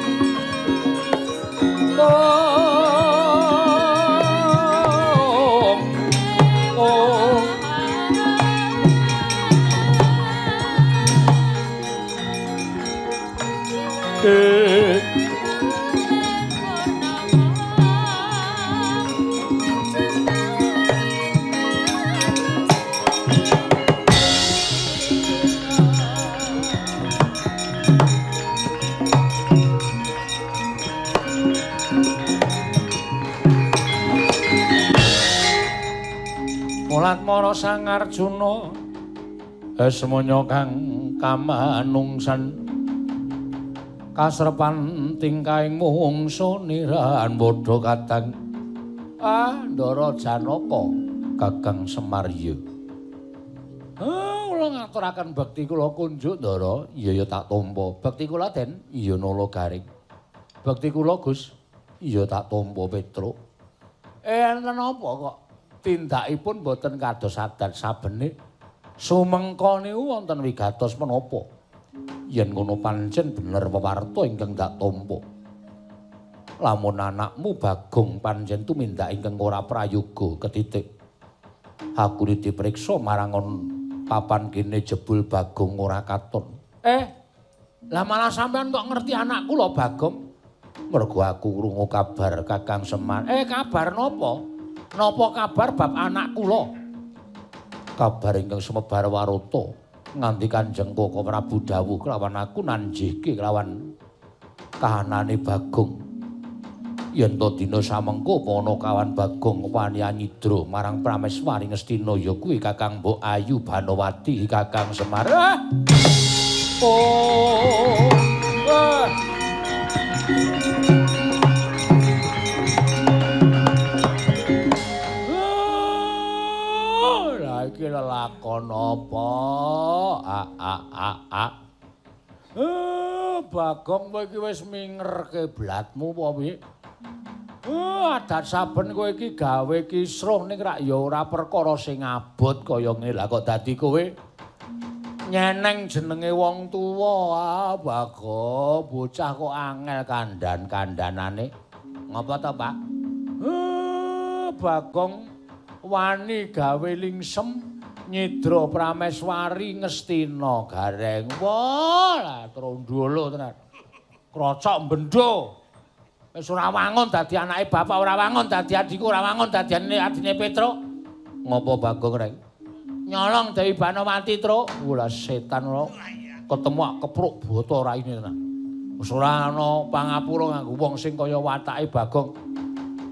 S2: Mulat mara Sang Arjuna semonya kang kamanungsan kasrepan tingkahing mungsu niran bodho kadang Ndara Janaka Kakang Semarya. Kula ngaturaken bekti kula kunjuk Ndara. Iya ya tak tampa. Bekti kula Den. Iya Nala Garing. Bekti kula Gus. Iya tak tampa Petruk. Enten apa kok tindakipun boten kados adat sabene. Sumengka niku wonten wigatos menapa? Yen ngono pancen bener wewarta ingkang dak tampa. Lamun anakmu Bagong pancen tumindak ingkang ora prayoga ketitik. Aku dipriksa marang papan kene jebul Bagong ora katon. Lah malah sampean kok ngerti anakku lho Bagong? Mergo aku krungu kabar Kakang Semar. Kabar napa? Napa kabar bab anakku lho? Kabar ingkang sumebar warata nganti Kanjeng Koko Prabu dawuh kelawan aku nanjihke kelawan kahanane Bagong. Yen to dina samengko Panakawan Bagong wani anyidra marang Prameswari Ngastina ya kuwi Kakang Mbok Ayu Banowati Kakang Semar. Oh. Lah iki lelakon apa? Bagong kowe iki wis minger kiblatmu apa piye? Adat saben kowe iki gawe kisruh ning rak ya ora perkara sing abot kaya ngene. Lah kok dadi kowe nyeneng jenenge wong tuwa. Ah, Bagong, bocah kok angel kandhan-kandhanane. Ngapa to, Pak? Bagong wani gawe lingsem nyidra Prameswari Ngastina gareng. Wah, lah trondolo tenan. Krocok bendo. Wis ora wangun dadi anake bapak, ora wangun dadi adhiku, ora wangun dadi adine Petruk. Ngopo Bagong reng? Nyolong Dewi Banowati, Truk. Wah, setan ora. Ketemu kepruk boto raine tenan. Wis ora ana pangapura nganggo wong sing kaya watake Bagong.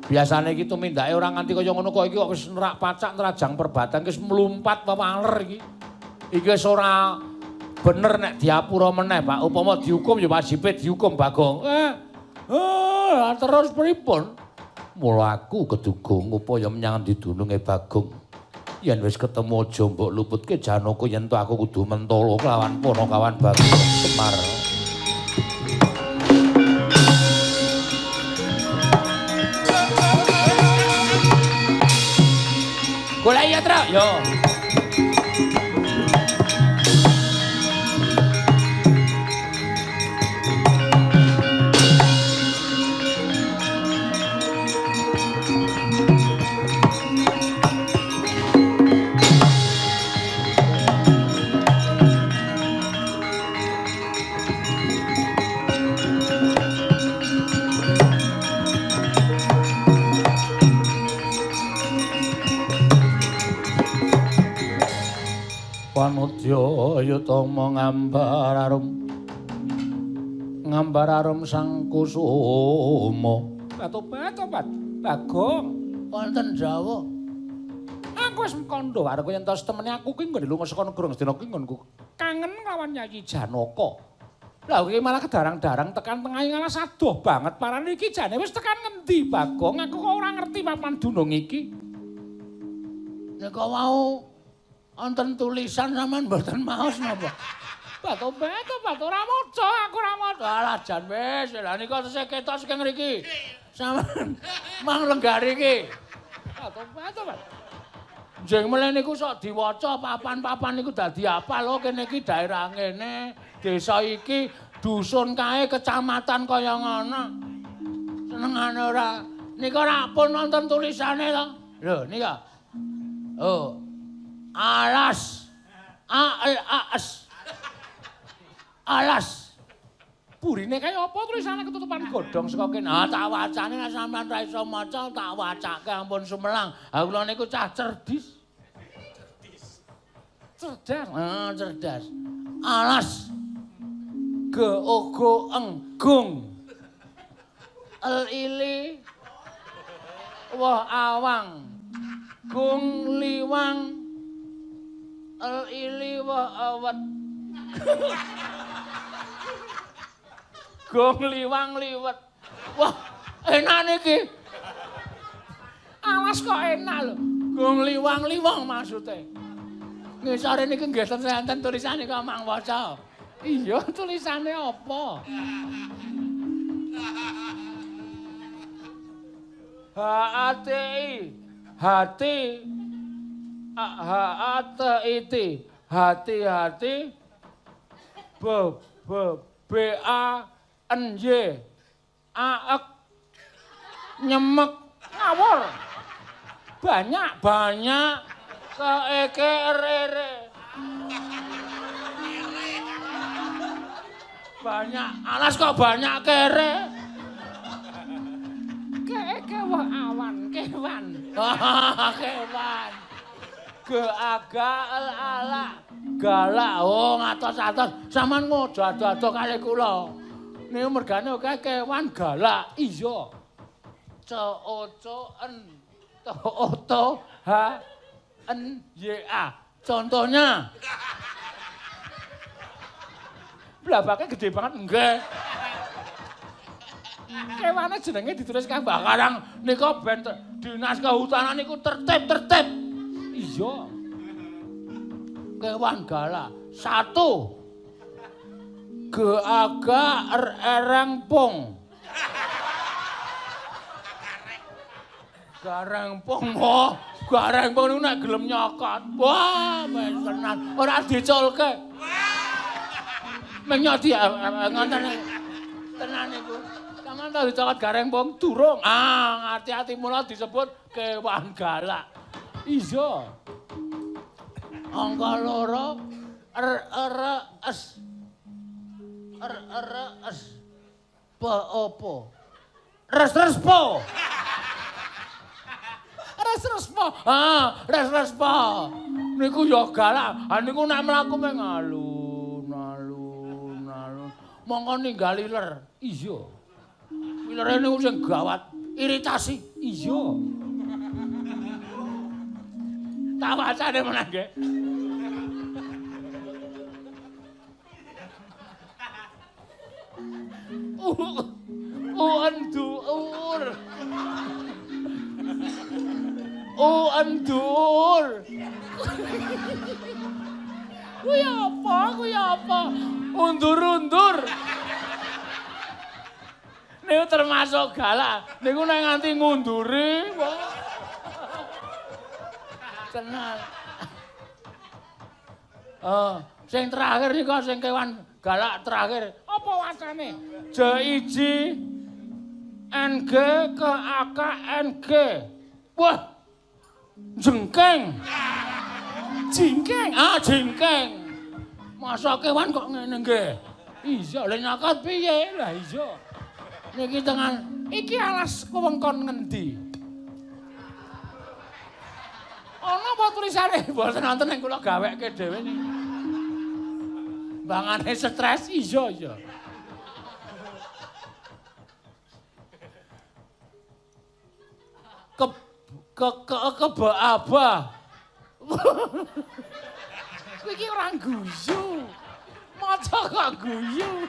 S2: Biasane iki tumindake ora nganti kaya ngono kok iki kok wis nerak pacak nerajang perbatan wis mlumpat pewaler iki. Iki wis ora bener nek diapura meneh, Pak. Upama dihukum ya wajibe dihukum Bagong. Terus pripun? Mula aku keduga ngupaya menyang didununge Bagong. Yen wis ketemu aja mbok luputke Janaka yen to aku kudu mentolo kelawan Panakawan Bagong Semar. Golek ya, Truk. Yo. Panudya yutama ngambar arum. Ngambar arum sang kusuma. Tobat tobat Bagong
S1: wonten Jawa.
S2: Aku wis kandha arep yen tos temene aku ki nggone lunga saka negara Ngastina ki nggonku kangen lawan Yayi Janaka. Lah iki malah kedarang-darang tekan tengah ngalas adoh banget parane iki jane wis tekan ngendi Bagong? Aku kok ora ngerti papan dunung iki.
S1: Nek wau wonten tulisan sampean mboten maos napa?
S2: Tobat tobat ora maca, aku ora maca.
S1: Alah jan wis, lha nika tesih ketok saking ngriki. Sampean mang lenggar iki.
S2: Tobat tobat.
S1: Njeng meleh niku sok diwaca papan-papan niku dadi apal lho kene iki daerah ngene, desa iki, dusun kae, kecamatan kaya ngono. Senengane ora. Nika ora pun wonten tulisane to. Lho nika. Oh. Alas. A L A S. Alas.
S2: Burine kaya apa tulisane ketutupan godhong saka kene.
S1: Ah tak wacane nek sampean ra iso maca tak wacake ampun sumelang. Ha kula niku cah cerdis.
S2: Cerdis. Cerdas.
S1: Ah cerdas. Alas. G O G Eng gung. L ili. Wah awang. Gung liwang. El ili wa awet. Gong liwang liwet. Wah, enak niki.
S2: Awas kok enak lho.
S1: Gong liwang liwang maksude. Ngisore niki nggih enten tulisane kok mang waca.
S2: Iya, tulisane apa? H A T I H T H A T I T hati-hati B B B A N Y A E nyemek ngawur banyak
S1: banyak K E K R R banyak alas kok banyak kere
S2: K E K wah awan kewan
S1: kewan G A G L A L galak oh ngatos-atos sampean ngojo ado-ado kali kula niku mergane akeh kewan galak
S2: iya
S1: C O C N T O T H N Y A. Contohnya.
S2: Blabake gede banget
S1: nggih.
S2: Kewane jenenge ditulis
S1: kabeh karang nika ben dinas kehutanan niku tertib-tertib.
S2: Iya.
S1: Kewan galak. 1. G A G R R pong. Gareng pong, wah, gareng pong niku nek gelem nyokot. Wah, wis tenan, ora diculke. Menyoti ngoten tenan niku. Sampeyan tau dicokot gareng pong durung? Ah, ati-ati mula disebut kewan galak.
S2: Iya.
S1: Angka 2 R R S. R R S. P opo? Res res po. Res res po. Ah, res res po. Niku ya galak. Ah niku nek mlaku meng alun alun alun. Mongko ninggal iler.
S2: Iya.
S1: Ilere niku sing gawat, iritasi.
S2: Iya.
S1: Tak wacane meneh nggih. Undur. Undur. Kuwi apa? Kuwi apa? Undur-undur. Niku termasuk galak. Niku nek nganti ngunduri, wah. Tenan. Oh, sing terakhir niku sing kewan galak terakhir.
S2: Apa wacane?
S1: J I J N G K A K N G. Wah. Jengkeng.
S2: Jingkeng.
S1: Ah, jingkeng. Masa kewan kok ngene nggih? Iya, lha nyokot piye?
S2: Lah iya.
S1: Niki tengan
S2: iki alas wewengkon ngendi? Ana apa tulisane?
S1: Mboten wonten ning kula gawekke dhewe niki. Bangane stres.
S2: Iya, iya.
S1: Ke ke ke ke aba.
S2: Kowe iki ora guyu. Maca kok guyu.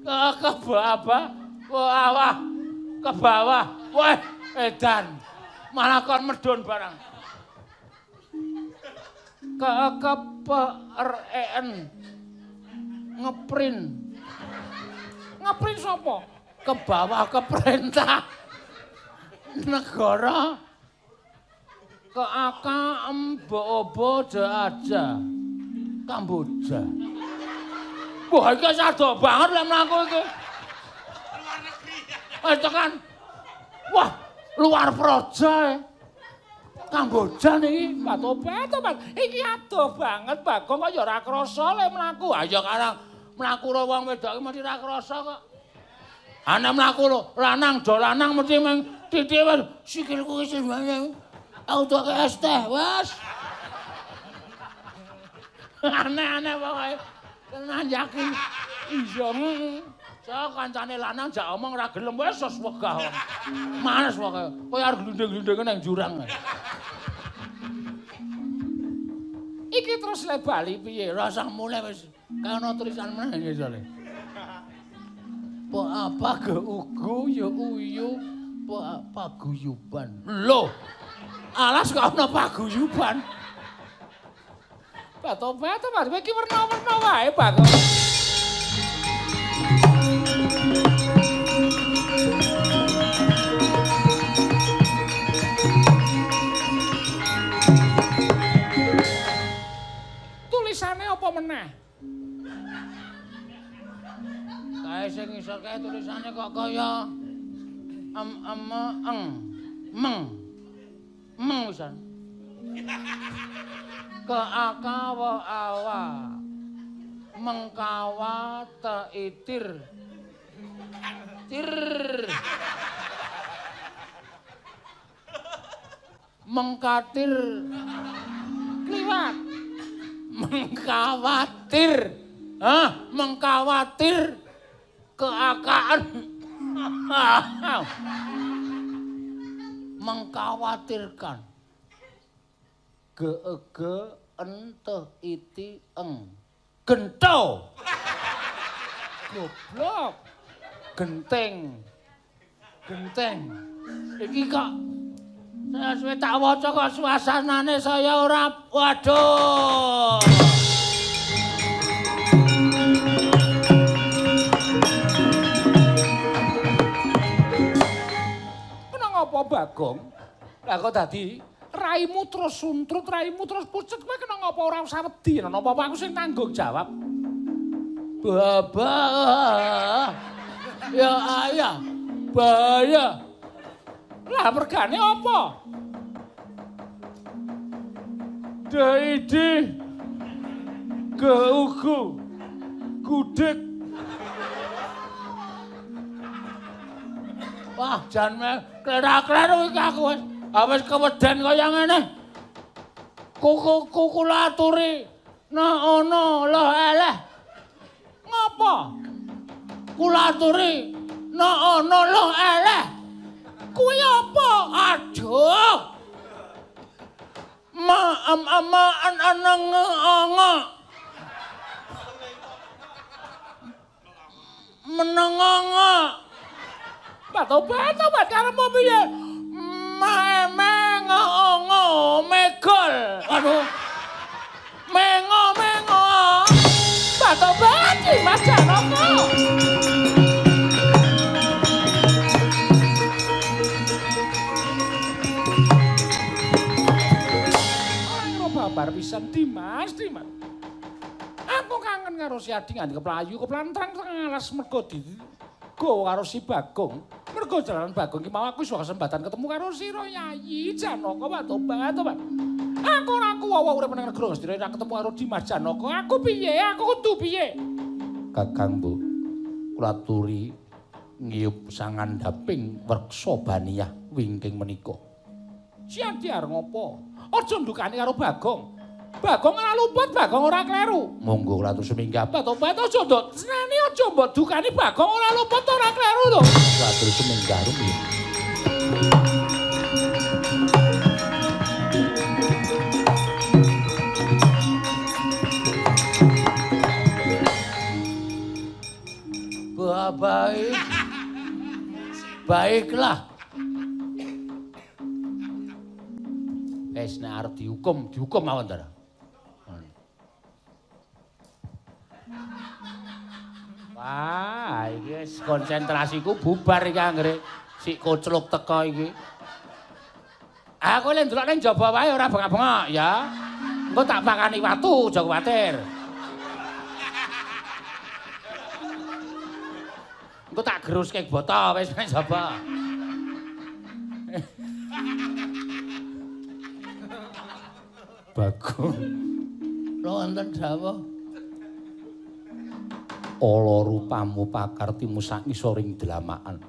S1: Ke ke aba, wah, ke bawah. Wah, edan. Malah kon medun barang. Ke ke P R E N. Ngeprint.
S2: Ngeprint sapa?
S1: Ke bawah ke perintah negara. Ke A K M B O B J A J. Kamboja. Wah, iki sado banget lek mlaku iki.
S3: Luar negeri.
S1: Wis tekan. Wah, luar proja. Kamboja niki.
S2: Tobat, tobat. Iki adoh banget Bagong kok ya ora krasa lek mlaku.
S1: Ayo karang mlaku ro wong wedok iki mesti ora krasa kok. Ana mlaku lho, lanang do lanang mesti meng titik wis sikilku iki sing aku tuake es teh, wes. Aneh-aneh pokoke. Tenan yakin. Iya. Sok kancane lanang jak omong ora gelem wis wis wegah. Males pokoke. Kowe arep glunding-glundinge nang jurang.
S2: Iki terus le bali piye?
S1: Rasah mulih wis. Kae ana tulisan meneh ngisore. Po apa ge ugu ya uyu po paguyuban. Lho. Alas kok ana paguyuban.
S2: Tobat, tobat, iki werna-werna wae, Bagong. Tulisane apa meneh?
S1: Kae sing ngisor kae tulisane kok kaya em em eng meng meng pisan. Ke akawa awa mengkawa teitir tir mengkatir
S2: kliwat
S1: mengkawatir, ah mengkawatir keakaan. Mengkhawatirkan. G e g n t i t eng. Gento. Goblok. Genteng. Genteng. Iki kok saya suwe tak waca kok suasanane saya ora waduh.
S2: Kena ngapa Bagong? Lah kok dadi raimu terus suntrut, raimu terus pucet, kowe kena ngapa ora usah wedi, napa-apa aku sing tanggung jawab.
S1: Babah. Ya ayah, bahaya.
S2: Lah mergane apa? D I D G U G Gudeg.
S1: Wah, jan klerak-kleru iki aku wis. Wis keweden kaya ngene. Kuku kula aturi nah ana loh eleh.
S2: Ngapa?
S1: Kula aturi nah ana loh eleh.
S2: Kuwi apa?
S1: Aduh. Ma am ama an anang anga. Menenganga.
S2: Batobat karepmu piye?
S1: Mengo megol. Aduh. Mengo mengo.
S2: Batobat iki Mas Janaka. Ora babar pisan Dimas, Dimas. Aku kangen karo si Adi nganti keplayu keplantrang tengah alas mergo digowo karo si Bagong. Mergo jalaran Bagong ki mau aku iso kesempatan ketemu karo sira Yayi Janaka tobat tobat. Aku ora kuwawa urip nang negara Ngastina ora ketemu karo Dimas Janaka. Aku piye? Aku kudu piye?
S1: Kakang Mbok, kula aturi ngiyup sangandhaping wreksa baniyah wingking menika.
S2: Si Adi arep ngopo? Aja ndukani karo Bagong. Bagong ora luput, Bagong ora kleru.
S1: Monggo kula atur suminggah.
S2: Tobat aja ndok seneni aja mbok dukani Bagong ora luput ora kleru lho.
S1: Kula atur suminggah rumiyin. Baik. Baiklah. Wis nek arep dihukum, dihukum mawon ta. Wah, iki wis konsentrasiku bubar iki anggere si kocluk teko iki. Aku lek ndelok ning jaba wae ora bengak-bengok ya. Engko tak pakani watu, aja kuwatir. Engko tak geruske boto wis ning jaba. Bagong. Lho wonten dawuh. Ala rupamu pakartimu sak ngisoring dlamakan.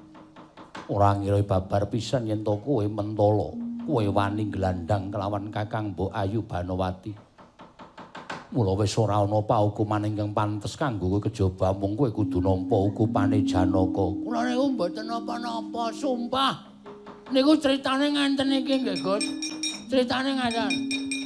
S1: Ora ngira babar pisan yen to kowe mentala, kowe wani glandang kelawan Kakang Mbok Ayu Banowati. Mula wis ora ana paukuman ingkang pantes kanggo kowe kejaba mung kowe kudu nampa hukumane Janaka. Kula niku mboten napa-napa, sumpah. Niku critane ngenten iki nggih, Gus. Critane ngaten.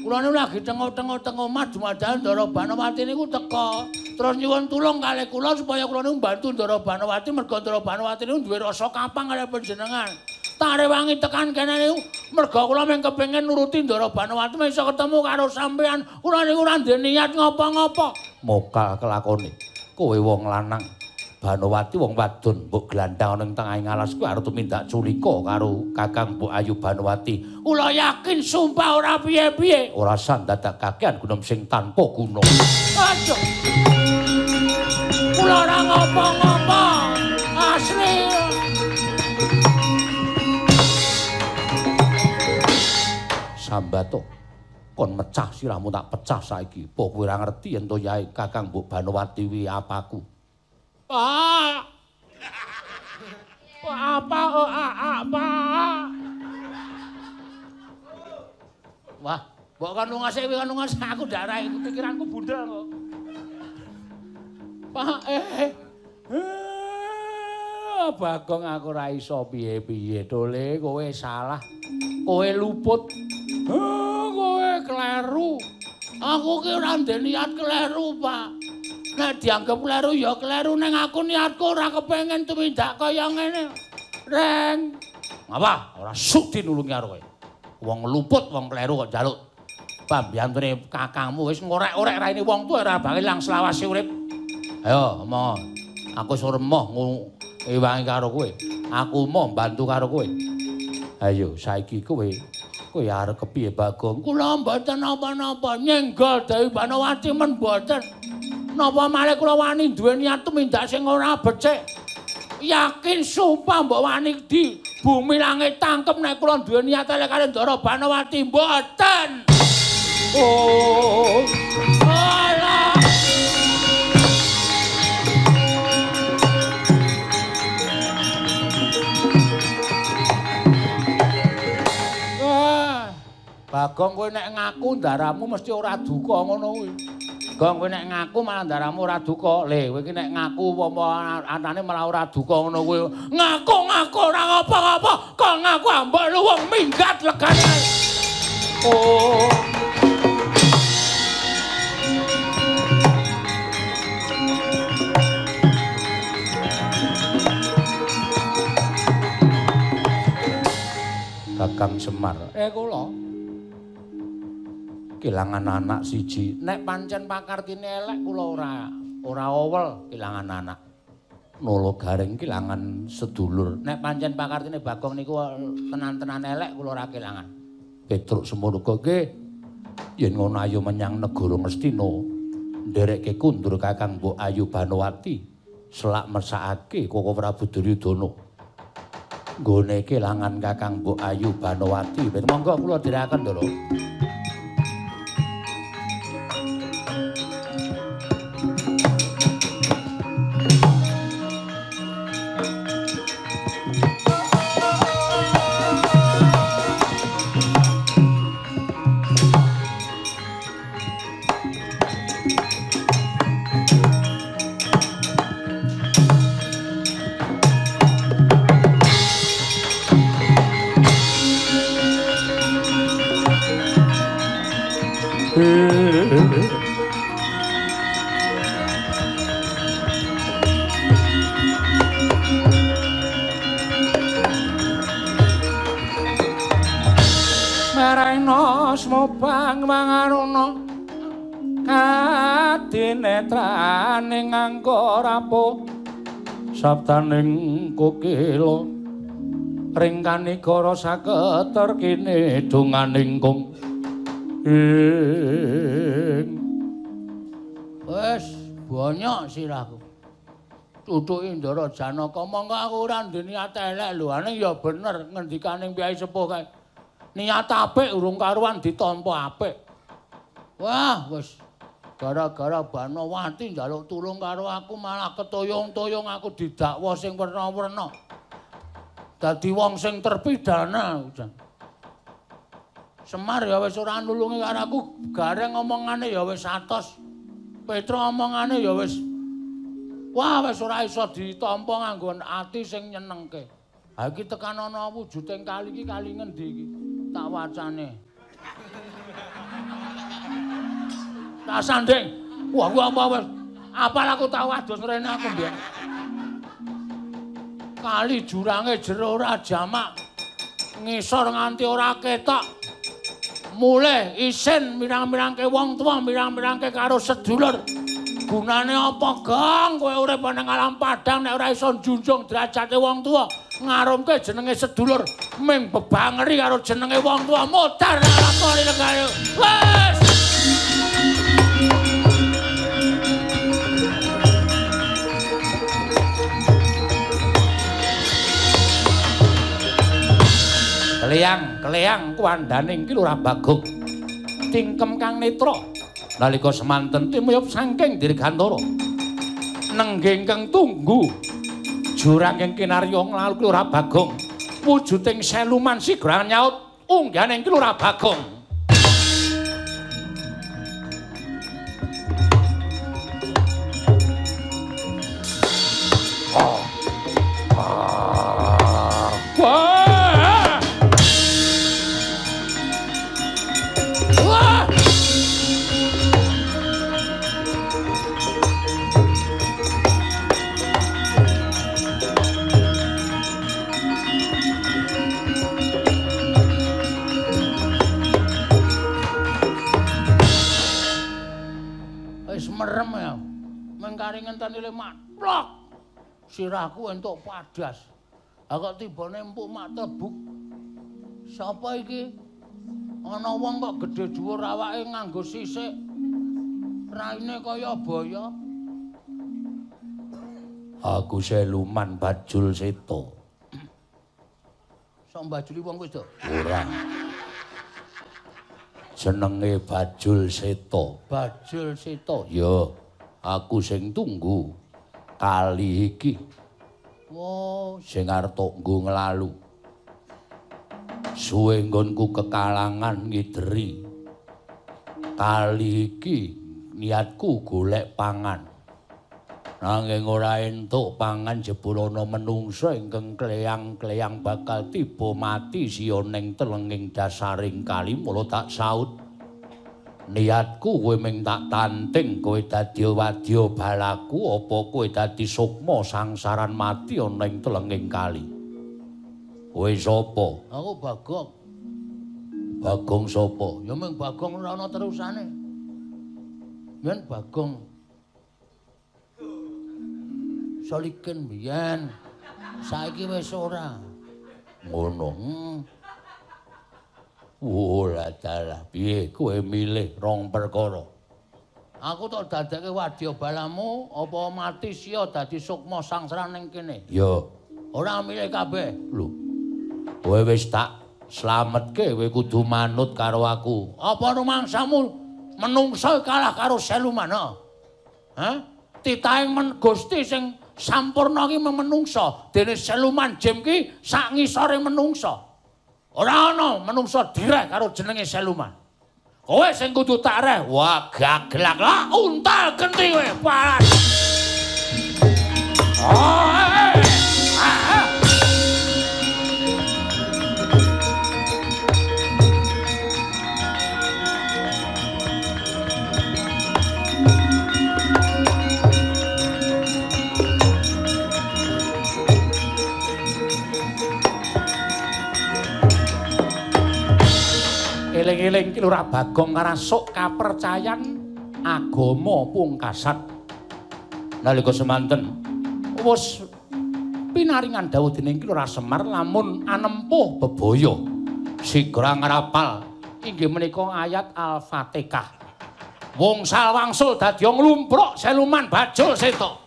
S1: Kula niku lagi tengok-tengok teng omah dumadakan Ndara Banowati niku teka. Terus nyuwun tulung kalih kula supaya kula niku mbantu Ndara Banowati merga Ndara Banowati niku duwe rasa kapang kalih panjenengan. Tak rewangi tekan kene niku merga kula mung kepengin nuruti Ndara Banowati iso ketemu karo sampean. Kula niku ora ndek niat ngopo-ngopo. Mokal kelakone. Kowe wong lanang, Banowati wong wadon, mbok glandang ana ing tengahing alas kuwi arep tumindak culika karo Kakang Mbok Ayu Banowati. Kula yakin sumpah ora piye-piye. Ora sandadak kakean gunem sing tanpa guna. Aduh. Kula ora ngopo-ngopo. Asli. Sambato. Kon mecah sirahmu tak pecah saiki. Apa kowe ora ngerti yen to Yai Kakang Mbok Banowati wi apaku?
S2: Pak. Pak apa o a a Pak.
S1: Wah, mbok kon lunga sik kon lunga aku darah iku
S2: pikiranku bundel kok.
S1: Pak
S2: Ah, Bagong aku ora iso piye-piye tole, kowe salah. Kowe luput. Kowe kleru.
S1: Aku ki ora ndek niat kleru, Pak. Nek dianggep kleru ya kleru, ning aku niatku ora kepengin tumindak kaya ngene. Reng.
S2: Ngapa? Ora sudi nulungi karo kowe. Wong luput, wong kleru kok njaluk pambiyantune kakangmu wis ngorek-orek raine wong tuwa ora bakal ilang selawase urip. Ayo, omong. Aku wis emoh ngewangi karo kowe. Aku emoh mbantu karo kowe. Ayo, saiki kowe kowe arep kepiye, Bagong?
S1: Kula mboten napa-napa nyenggol Dewi Banowati men mboten. Napa malih kula wani duwe niat tumindak sing ora becik. Yakin sumpah mbok wani di bumi langit tangkep nek kula duwe niat elek karo Ndara Banowati mboten.
S2: Oh.
S1: Alah.
S2: Bagong kowe nek ngaku ndaramu mesti ora duka ngono kuwi. Gong kowe nek ngaku malah ndaramu ora duka. Le kowe iki nek ngaku apa anane malah ora duka ngono kuwi.
S1: Ngaku-ngaku ora apa-apa, kok ngaku ambek lu wong minggat legane.
S2: Oh. Kakang Semar. Kula kelangan anak siji. Nek pancen pakartine elek kula ora owel kelangan anak. Nolo Gareng kelangan sedulur. Nek pancen pakartine Bagong niku tenan-tenan elek kula ora kelangan. Petruk semono nggih. Yen ngono ayo menyang negara Ngastina. Nderekke kundur Kakang Mbok Ayu Banowati. Selak mersakake Koko Prabu Duryudana. Nggone kelangan Kakang Mbok Ayu Banowati. Monggo kula dherekaken, Ndara. Merena smobang mangaruna kadinetraning angka rapuh sabdaning kokila ringkanikara saketer kene donganing kung ing.
S1: Wis bonyok sirahku. Tutuki Ndara Janaka mongko aku ora ndek niat elek lho, ane ya bener ngendikaning piyai sepuh kae. Niat apik urung karuan ditampa apik. Wah, wis gara-gara Banowati njaluk tulung karo aku malah ketoyong-toyong aku didakwa sing werna-werna. Dadi wong sing terpidana. Semar ya wis ora nulungi karo aku, Gareng omongane ya wis atos. Petro omongane ya wis wah wis ora iso ditampa nganggo ati sing nyenengke. Ha iki tekan ana wujuding kali iki kali ngendi iki? Tak wacane. Tak sanding. Wah, gua apa wis apal aku tau adus rene aku mbiyen. Kali jurange jero ora jamak. Ngisor nganti ora ketok. Mulih isin mirang-mirangke wong tuwa, mirang-mirangke karo sedulur. Gunane apa, Gong? Kowe urip nang alam padang nek ora iso njunjung derajate wong tuwa, ngarumke jenenge sedulur, ming bebangeri karo jenenge wong tuwa, modar alam kali negara. Wes.
S2: Keleyang, keleyang kuwandaning ki Lurah Bagong. Tingkem kang netra nalika semanten timuyup saking dirgantara. Nenggih ingkang tunggu jurang ing kinarya nglalu ki Lurah Bagong. Wujuding seluman sigra nyaut ungganing ki Lurah Bagong. Oh. Oh.
S1: kari ngenteni le matlok. Sirahku entuk padas. Ha kok tibane empuk mak tebuk. Sapa iki? Ana wong kok gedhe dhuwur awake nganggo sisik. Raine kaya baya.
S2: Aku Siluman Bajul Seta.
S1: Sok mbajuli wong wis to?
S2: Ora. Jenenge Bajul Seta.
S1: Bajul Seta.
S2: Ya, aku sing tunggu kali iki.
S1: Oh,
S2: sing arep tok nggo nglalu. Suwe nggonku kekalangan ngideri. Kali iki niatku golek pangan. Nanging ora entuk pangan jebul ana menungsa ingkang kleyang-kleyang bakal tiba mati siya ning telenging dasaring kali mula tak saut. Niatku kowe ming tak tanting kowe dadi wadya balaku apa kowe dadi sukma sangsaran mati ana ing telenging kali. Kowe sapa?
S1: Aku Bagong.
S2: Bagong sapa?
S1: Ya ming Bagong ora ana terusane. Yen Bagong Solikin biyen. Saiki wis ora.
S2: Ngono. Ora dalah piye kowe milih rong perkara.
S1: Aku tok dadekke wadya balamu apa mati siya dadi sukma sangsara ning kene.
S2: Ya.
S1: Ora milih kabeh.
S2: Lho. Kowe wis tak slametke kowe kudu manut karo aku.
S1: Apa rumangsamu menungsa kalah karo Siluman? Hah? Titahing men Gusti sing sampurna ki menungsa, dene Siluman Jim ki sak ngisore menungsa. Ora ana menungsa direh karo jenenge Siluman. Kowe sing kudu tak reh.
S2: Wah, gaglak lah untal genti kowe, palas. Oh, Eling-eling Ki Lurah Bagong ngrasuk kapercayan agama pungkasan. Nalika semanten wis pinaringan dawuh dening Ki Lurah Semar lamun anempuh bebaya sigra ngrapal inggih menika ayat Al-Fatihah. Wongsal wangsul dadi nglumpruk Siluman Bajul Seta.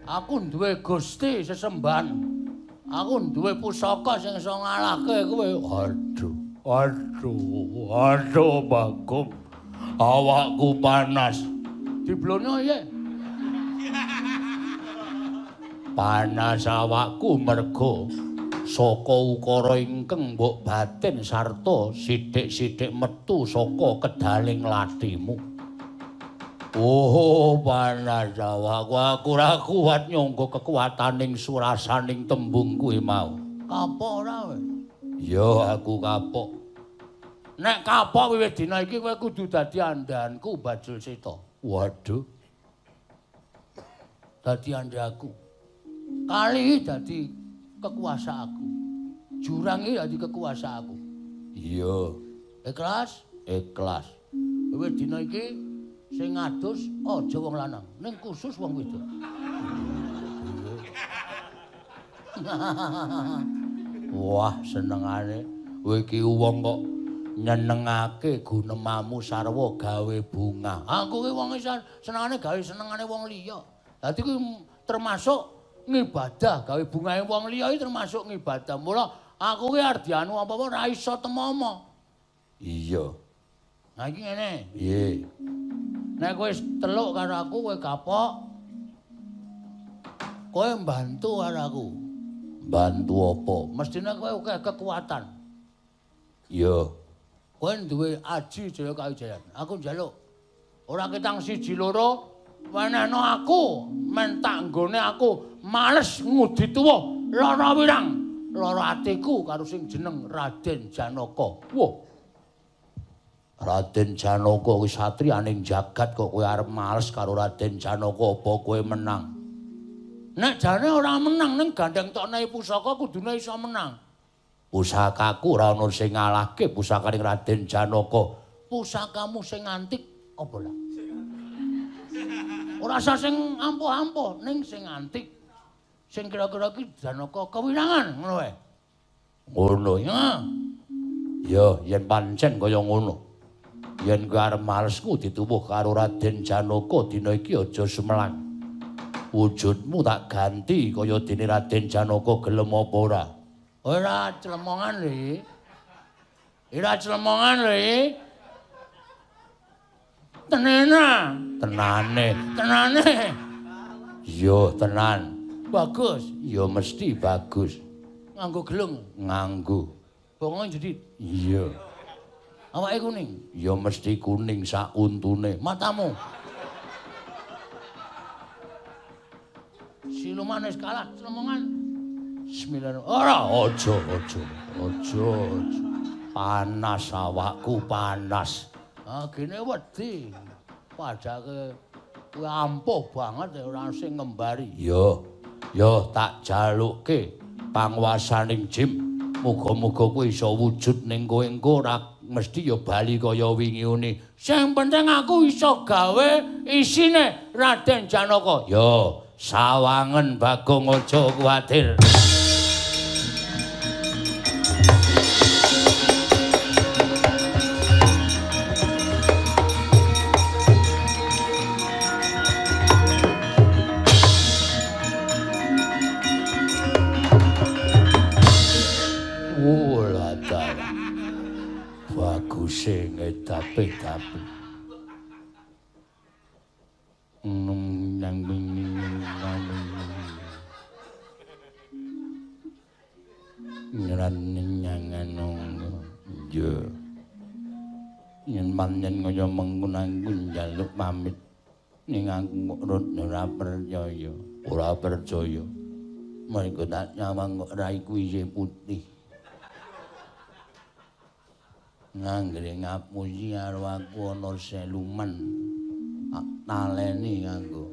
S1: Aku duwe Gusti sesembahan. Aku duwe pusaka sing iso ngalahke kowe.
S2: Aduh, aduh, aduh Bagong. Awakku panas.
S1: Diblonyo piye?
S2: Panas awakku mergo saka ukara ingkang mbok batin sarta sithik-sithik metu saka kedaling lathimu. Oh, panas awakku, aku ora kuat nyangga kekuataning surasaning tembung kuwi mau.
S1: Kapok ora kowe?
S2: Ya, aku kapok.
S1: Nek kapok wiwit dina iki kowe kudu dadi andhanku Bajul Seta.
S2: Waduh.
S1: Dadi andhaku. Kali dadi kekuasaanku. Jurang iki dadi kekuasaanku.
S2: Iya.
S1: Ikhlas?
S2: Ikhlas.
S1: Wiwit dina iki sing ngadus aja wong lanang, ning khusus wong wedok.
S2: Wah, senengane kowe iki wong kok nyenengake gunemamu sarwa gawe bunga.
S1: Aku ki wong senengane gawe senengane wong liya. Dadi kuwi termasuk ngibadah, gawe bungahe wong liya iki termasuk ngibadah. Mula aku ki arep dianu apa-apa ora iso temomo.
S2: Iya.
S1: Nah iki ngene.
S2: Piye?
S1: Nek kowe teluk karo aku kowe kapok. Kowe mbantu karo aku.
S2: Mbantu apa?
S1: Mestine kowe akeh kekuatan.
S2: Iya.
S1: Kowe duwe aji Jaya Kawijayan. Aku njaluk. Ora ketang siji loro wenehno aku, men tak nggone aku males ngudi tuwa lara wirang, lara atiku karo sing jeneng Raden Janaka. Wah. Raden Janaka kuwi satriyaning jagat kok kowe arep males karo Raden Janaka apa kowe menang? Nek jane ora menang ning gandeng tokne pusaka kudune iso menang. Pusakaku ora ana sing ngalahke pusakaning Raden Janaka. Pusakamu sing antik apa lah? Ora usah sing ampuh-ampuh ning sing antik. Sing kira-kira iki Janaka kewirangan ngono wae. Ngono ya. Ya yen pancen kaya ngono. Yen kowe arep malesku dituwuh karo Raden Janaka dina iki aja sumelang. Wujudmu tak ganti kaya dene Raden Janaka gelem apa ora? Ora clemongan lho. Ora clemongan lho. Tenena. Tenane. Tenane. Iya, tenan. Bagus. Ya mesti bagus. Nganggo gelung. Nganggo. Bongo jedit. Iya. Awake kuning. Ya mesti kuning sak untune. Matamu. Siluman wis kalah clemongan. Bismillahirrahmanirrahim. Ora, aja, aja, aja. Panas awakku, panas. Ah, gene wedi. Padake kuwi ampuh banget ora sing ngembari. Yo, yo tak jalukke panguwasaning Jim. Muga-muga kuwi iso wujud ning kowe engko ora mesti ya bali kaya wingi une. Sing penting aku iso gawe isine Raden Janaka. Yo, sawangen Bagong aja kuwatir. Baguse ngedape-dape. Yen pancen kaya mengkono aku njaluk pamit ning aku kok ora percaya. Ora percaya. Mergo tak nyawang kok raiku isih putih. Nganggere ngapusi karo aku ana seluman. Tak taleni nganggo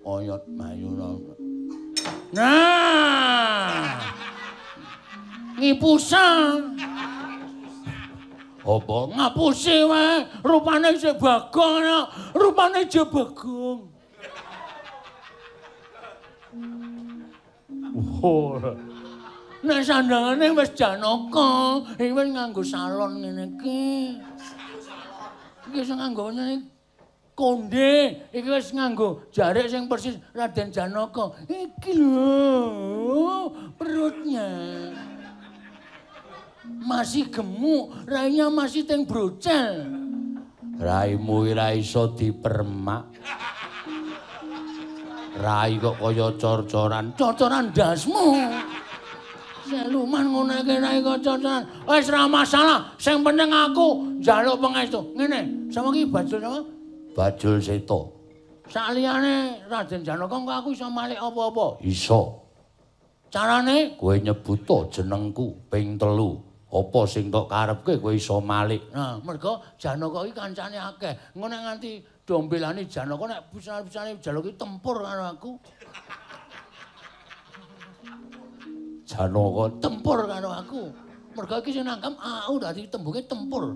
S1: oyot mayura. Nah. Ngipusa. Apa ngapusi wae, rupane isih Bagong, rupane isih Bagong. Oh. Nek sandangane wis Janaka, iki wis nganggo salon ngene iki. Iki sing nganggo ngene konde, iki wis nganggo jarik sing persis Raden Janaka. Iki lho, perutnya masih gemuk, rainya masih teng brocel. Raimu ora iso dipermak. Rai kok kaya cor-coran, cor-coran ndasmu. Siluman ngono iki rai kok cor-coran. Wis ora masalah, sing penting aku njaluk pangestu. Ngene, sama iki Bajul sama? Bajul Seta. Saliyane Raden Janaka engko aku iso malik apa-apa? Iso. Carane kowe nyebut jenengku ping 3. Apa sing tok karepke kowe iso malik. Nah, mergo Janaka iki kancane akeh. Engko nek nganti dombelane Janaka nek pisan-pisane Janaka iki tempur karo aku. Janaka tempur karo aku. Mergo iki sing nangkep aku dadi tembunge tempur.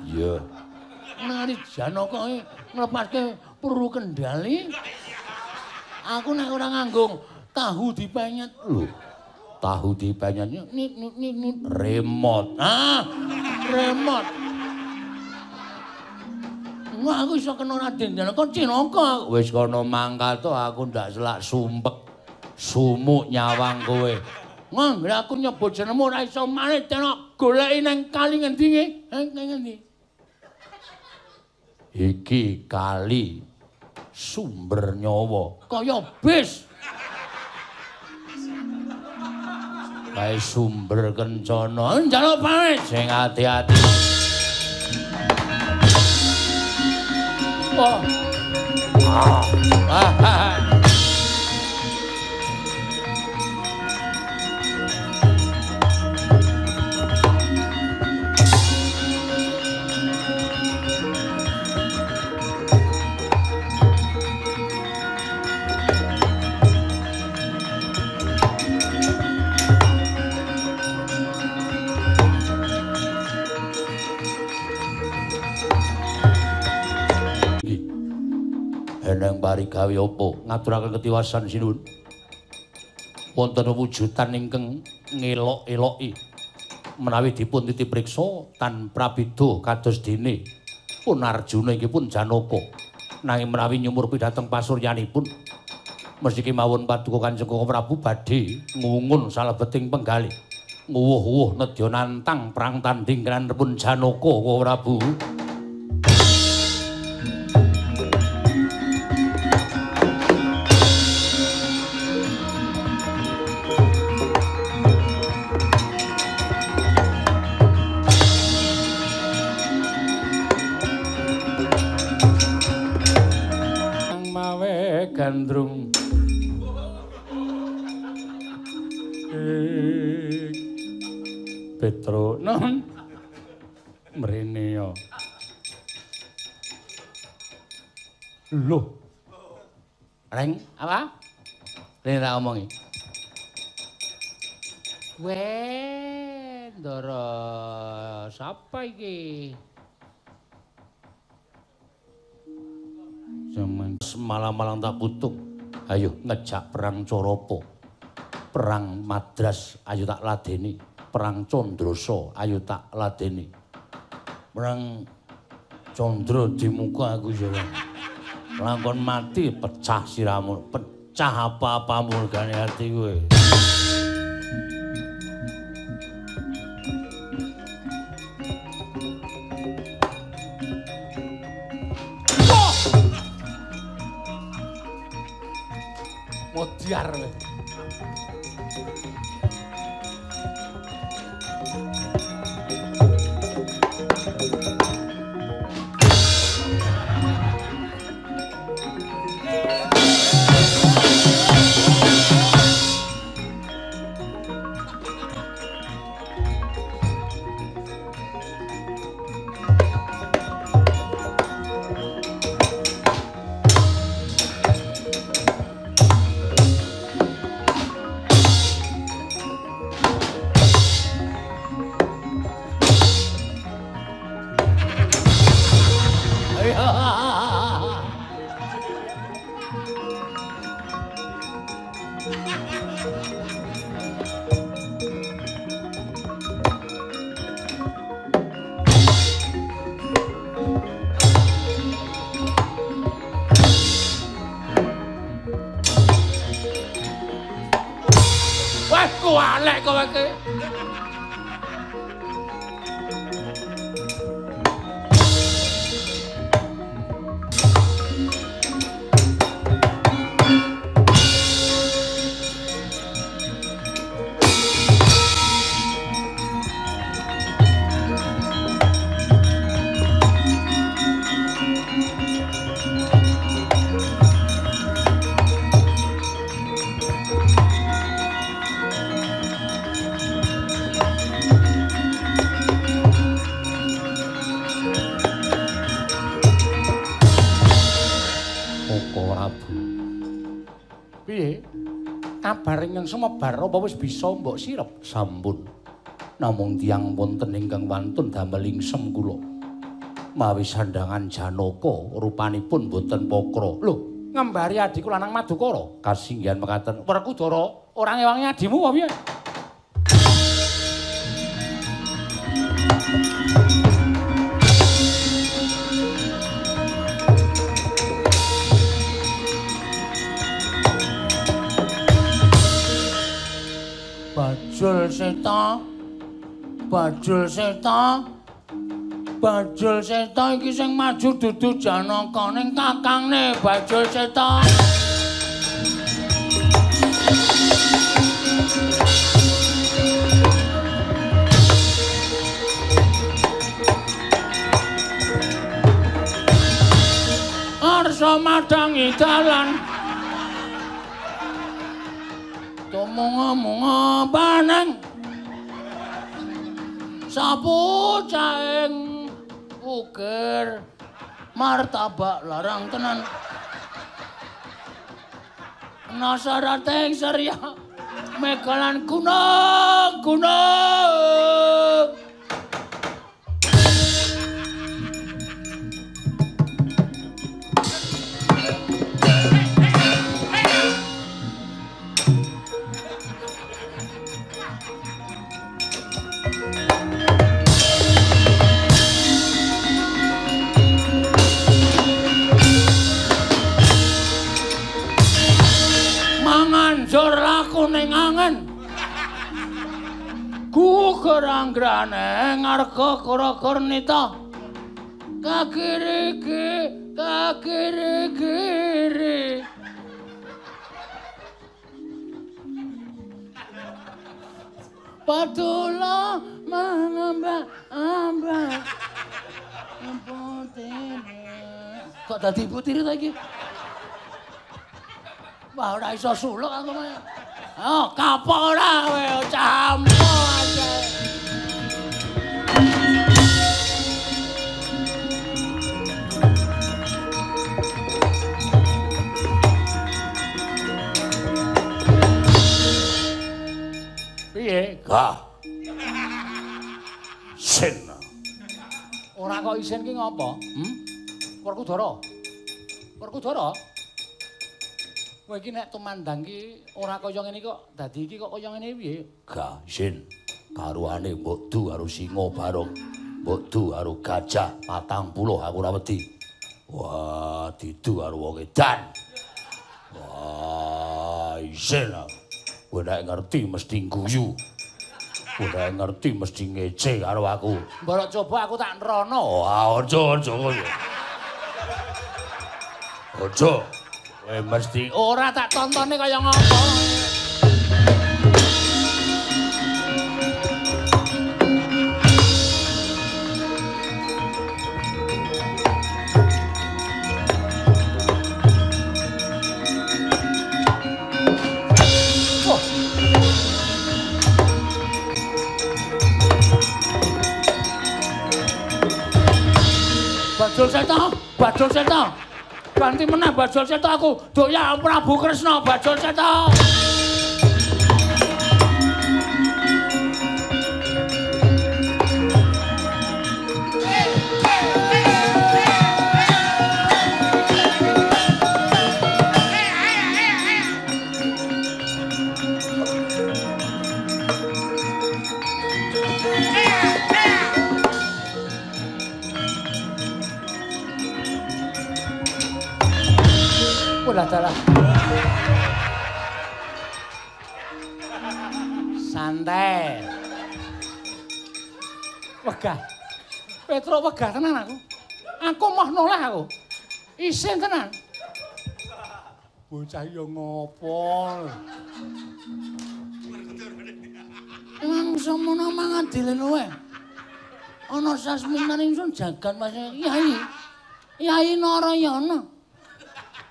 S1: Iya. Nek nganti Janaka iki nglepaske peluru kendali, aku nek ora nganggo tahu dipenyet. Lho. Tahu dipenyet nit nit nit nit remote. Ah, remote. Wah, aku iso kena Raden Janaka cilaka. Wis kono mangkat to aku ndak selak sumpek. Sumuk nyawang kowe. Nggih aku nyebut jenengmu ora iso maneh tenok goleki nang kali ngendi nggih? Nang ngendi? Iki kali sumber nyawa kaya bis. Kae sumber kencana. Njaluk pamit sing ati-ati. Oh. Ah. Ah. Lari gawe apa? Ngaturaken ketiwasan sinuwun. Wonten wujudan ingkang ngelok-eloki. Menawi dipun titipriksa tan prabida kados dene pun Arjuna inggih pun Janaka. Nanging menawi nyumurpi dhateng pasuryanipun mesti kemawon paduka Kanjeng Koko Prabu badhe ngungun salebeting penggalih. Nguwuh-wuh nedya nantang perang tanding klanipun Janaka Koko Prabu. Gandrung Petro non mrene yo. Lho. Reng apa? Rene tak omongi. Weh, Ndara sapa iki? Semalam-malam tak kutuk. Ayo ngejak perang Coropo, perang Madras, ayo tak ladeni, perang Condroso, ayo tak ladeni. Perang Condro di muka aku ya. Lakon mati pecah siramu, pecah apa-apamu gane ati kowe.
S2: Modiar kowe. Wah, kualek kowe iki. Piye? Kabar ingkang sumebar apa wis bisa mbok sirep? Sampun. Namung tiyang wonten ingkang wantun damel ingsem kula. Mawi sandhangan Janaka rupanipun boten pokra. Lho, ngembari adhiku lanang Madukara. Kasinggihan mekaten. Werkudara ora ngewangi adhimu apa piye?
S1: Bajul Seta, Bajul Seta, Bajul Seta iki sing maju dudu Janaka ning kakangne Bajul Seta. Arsa madangi dalan. Tumunga-munga paneng sapu caing ukir martabak larang tenan nasarating surya megalan gunung gunung. Mlaku ning angen. Gugur anggrane ngarga kara-karnita. Kakiri kakiri kiri. Padula mangamba-amba. Kok dadi ibu tiri ta iki? Wah, ora iso suluk aku mah. Oh, kapok ora kowe cah ampo aja. Piye?
S2: Gah. Sin. Ora kok isin ki ngopo? Hmm? Werkudara. Werkudara. Kowe iki nek tumandang ki ora kaya ngene kok dadi iki kok kaya ngene piye?
S1: Gah, isin. Karuane mbok du karo singa barong. Mbok du karo gajah 40 aku ora wedi. Wah, didu karo wong edan. Wah, isin. Kowe nek ngerti mesti guyu. Kowe nek ngerti mesti ngece karo aku.
S2: Mbok coba aku tak nrono.
S1: Wah, aja aja kowe. Aja. Kowe mesti
S2: ora tak tontone kaya ngopo.
S1: Bajul Seta, Bajul Seta. Ganti meneh Bajul Seta aku. Doya Prabu Kresna Bajul Seta.
S2: Dalah. Santai. Wegah. Petro wegah tenan aku. Aku moh noleh aku. Isin tenan. Bocah yo ngopo?
S1: Emang semono mangadilen kowe. Ana sasminan ingsun jagan Mas Yai. Yai Narayana.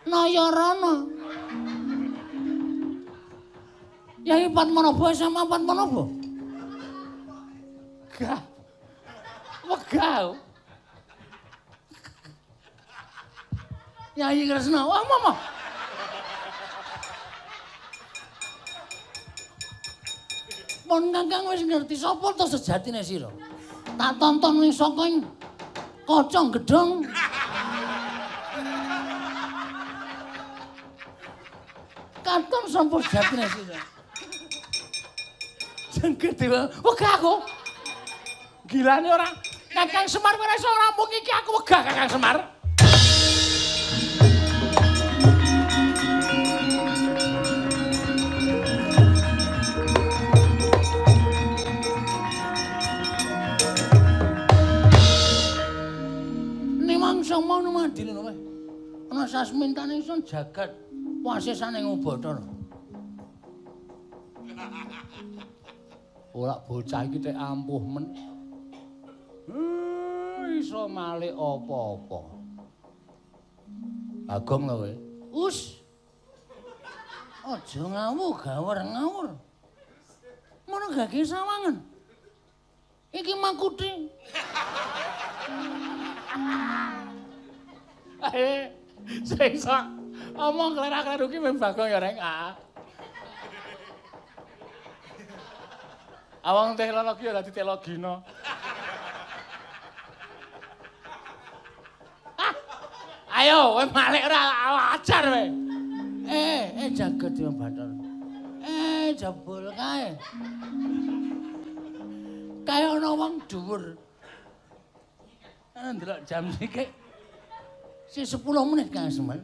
S1: Nayarana. Yai Padmanabha sama Padmanabha.
S2: Gah. Wegah.
S1: Yai Kresna, wah mama. Mon Kakang wis ngerti sapa to sejatine sira. Tak tonton ning saka kaca gedhong. Katon sapa sejatine sira.
S2: Jengger dewa. Wegah aku. Gilane ora. Kakang Semar ora iso rampung iki aku wegah Kakang Semar.
S1: Ning mangsa mau mandine kowe. Ana sasmintane ingsun jagat wasesane Ubathara.
S2: Ora bocah iki tek ampuh men. Iso malik apa-apa.
S1: Bagong lho kowe. Us. Aja ngawur gawur ngawur. Mono gage sawangan. Iki makuti.
S2: Sing sok omong klerak-kleru ki mung Bagong ya reng. Awang teknologi ora ditelogino. Ayo kowe malik ora ajar kowe.
S1: Jaga Dewa Bathara. Jebul kae. Kae ana wong dhuwur. Ndelok jam sithik. Si 10 menit Kang Semen.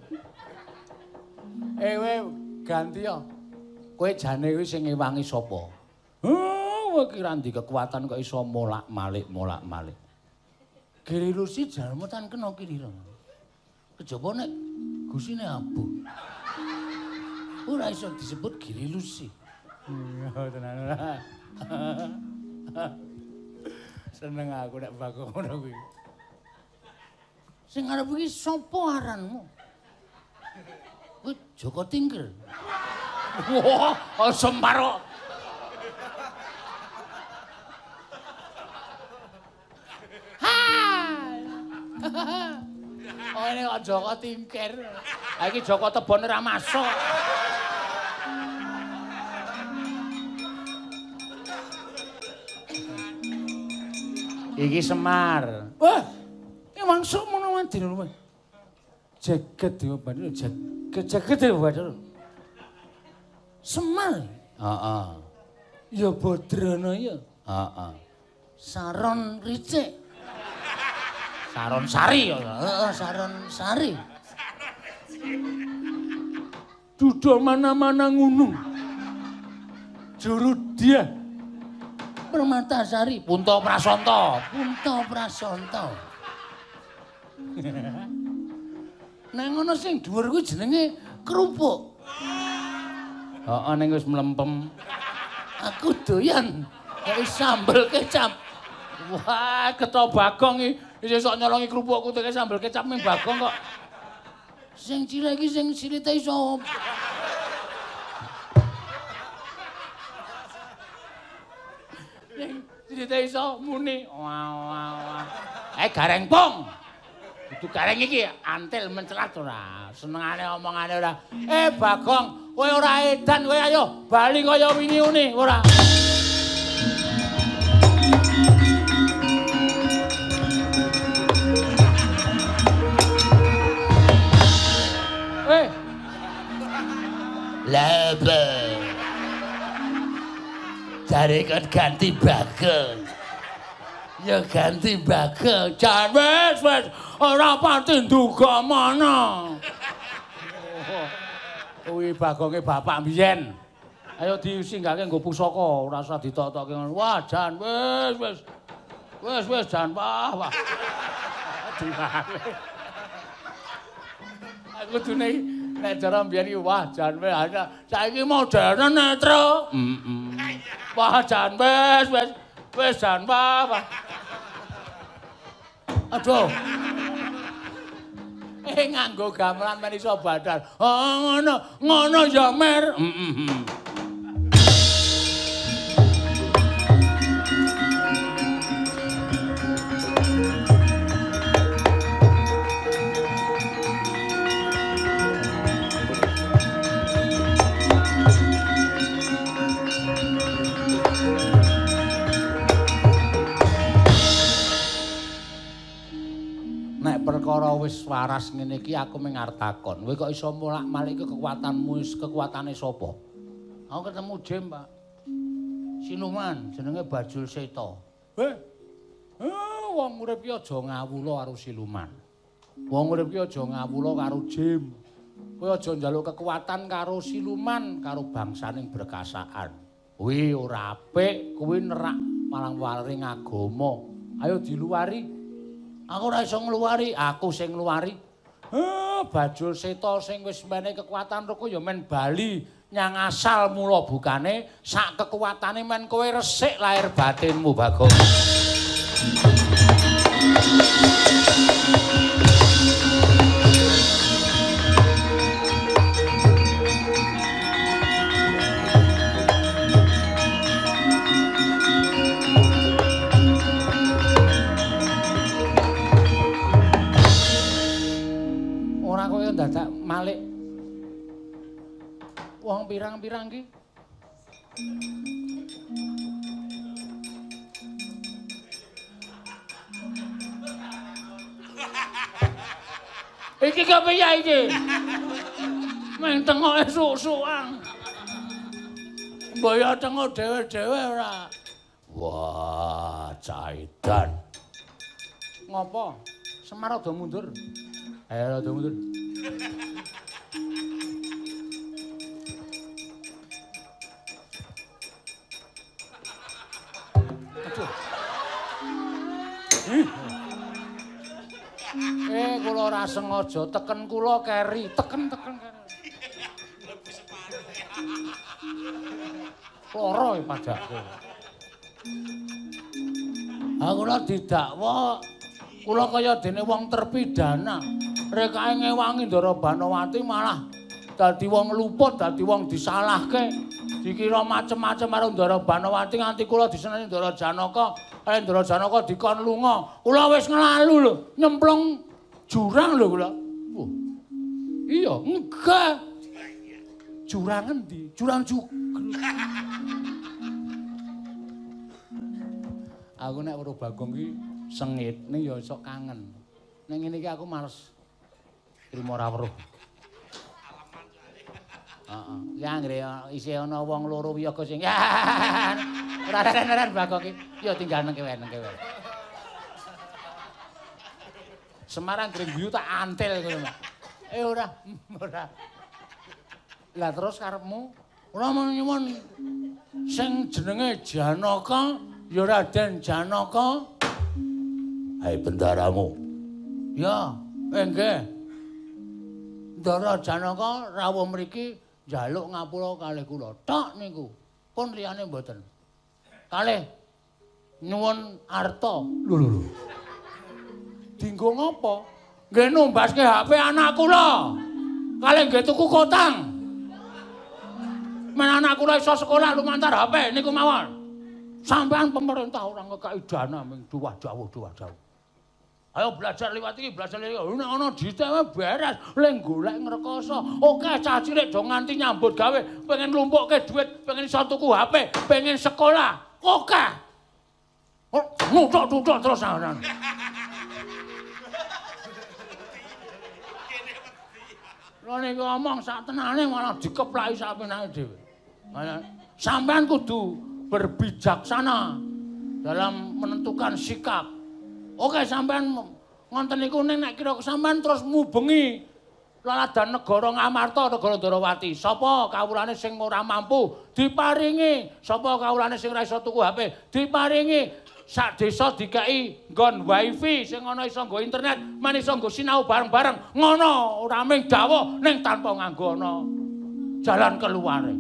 S2: Kowe ganti ya.
S1: Kowe jane kuwi sing ngewangi sapa? Kowe ki ra ndhi kekuatan kok iso molak-malik molak-malik. Giri Lusi jalma tan kena kirira. Kejaba nek gusine abuh. Ora iso disebut Giri Lusi. Iya tenan ora. Seneng aku nek Bagong ngono kuwi. Sing arep iki sapa aranmu? Kowe Joko Tingkir. Wah, sembaro. Ha. Oh, ini kok Joko Tingkir. Ha iki Joko Tebon ora masuk. Iki Semar. Wah, iki mangsuk mono mandine kowe. Jagat Dewa Bathara, jagat jagat Dewa Bathara. Semar. Heeh. Ya Badrana ya. Heeh. Saron Ricik. Saron Sari ya. Heeh, Saron Sari. Duda mana-mana ngunung. Juru dia. Permatasari, Punta Prasanta, Punta Prasanta. Nang ngono sing dhuwur kuwi jenenge kerupuk. Heeh, ning wis mlempem. Aku doyan kaya sambel kecap. Wah, getha Bagong iki isih sok nyolongi kerupukku teke sambel kecap ning Bagong kok. Sing cilik iki sing silite iso. Silite iso muni. Wah wah wah. Eh gareng pong. Dudu gareng iki antil mencelat ora. Senengane omongane ora. Eh Bagong, kowe ora edan kowe ayo bali kaya wingi uni ora. Eh.
S4: Lha jare kon ganti Bagong. Ya ganti Bagong.
S1: Jan wis wis ora pati nduga mana. Kuwi Bagonge bapak mbiyen. Ayo disinggahke nggo pusaka, ora usah ditok-tokke ngono. Wah, jan wis wis. Wis wis jan wah wah. Dimane. Aku kudune nek cara mbiyen iki wah jan wis saiki modern netra. Heeh. Wah jan wis wis wis jan wah wah. Aduh. Eh nganggo gamelan men iso badal. Oh ngono, ngono ya Mer. Heeh. Nek perkara wis waras ngene iki aku mung arep takon, kowe kok iso molak-malik kekuatanmu, kekuatane sapa? Aku ketemu Jim, Pak. Siluman jenenge Bajul Seta. Wong urip ki aja ngawula karo siluman. Wong urip ki aja ngawula karo Jim. Kowe aja njaluk kekuatan karo siluman, karo bangsaning berkasaan. Kuwi ora apik, kuwi nerak marang waring agama. Ayo diluwari. Aku ora iso ngluwari, aku sing ngluwari. Bajul Seta sing wis menehi kekuatan ruku ya men bali nyang asal mula bukane sak kekuatane men kowe resik lahir batinmu Bagong. Dadak malik wong pirang-pirang ki. Iki kepiye iki? Meng tengoke suk-sukan. Mbok ya tengok dhewe-dhewe ora. Wah, caidan. Ngopo? Semar rada mundur. Ayo rada mundur. Waduh. Kula ora sengaja teken kula keri, teken-teken keri. Lara e padake. Ha kula didakwa kula kaya dene wong terpidana. Rekake ngewangi Ndara Banowati malah dadi wong luput, dadi wong disalahke. Dikira macem-macem karo Ndara Banowati nganti kula diseneni Ndara Janaka, karo Ndara Janaka dikon lunga. Kula wis nglalu lho, nyemplung jurang lho kula. Wah. Iya, enggak. Jurang endi? Jurang jugruk. Aku nek weruh Bagong iki sengit ning ya iso kangen. Ning ngene iki aku males trimo ora weruh. Heeh. Ya anggere isih ana wong loro wiyaga sing ora ora Bagong iki. Ya tinggal nang kewen nang kewen. Semarang gre guyu tak antil ngono. Ora, ora. Lah terus karepmu? Ora nyuwun sing jenenge Janaka ya Raden Janaka. Hai bendaramu. Ya, nggih. Ndara Janaka rawuh mriki njaluk ngapura kalih kula. Tok niku. Pun liyane mboten. Kalih nyuwun arta. Lho lho lho. Dinggo ngapa? Nggih numbaske HP anak kula. Kalih nggih tuku kotang. Men anak kula iso sekolah lumantar HP niku mawon. Sampean pemerintah ora ngekeki dana ming duwah dawuh duwah dawuh. Ayo belajar liwat iki, belajar liwat iki. Nek ana dite beres, le golek ngrekoso. Oke cah cilik do nganti nyambut gawe, pengen lumpukke dhuwit, pengen iso tuku HP, pengen sekolah. Oke. Nguthuk-nguthuk terus aran. Lha niku omong sak tenane malah dikeplaki sak penake dhewe. Sampean kudu berbijaksana dalam menentukan sikap. Oke sampean ngonten niku ning nek kira sampean terus mubengi laladan negara Ngamarta, negara Ndorowati. Sapa kawulane sing ora mampu diparingi, sapa kawulane sing ora iso tuku HP diparingi. Sak desa dikeki nggon wifi sing ana iso nggo internet, men iso nggo sinau bareng-bareng. Ngono, ora mung dawuh ning tanpa nganggo ana jalan keluare.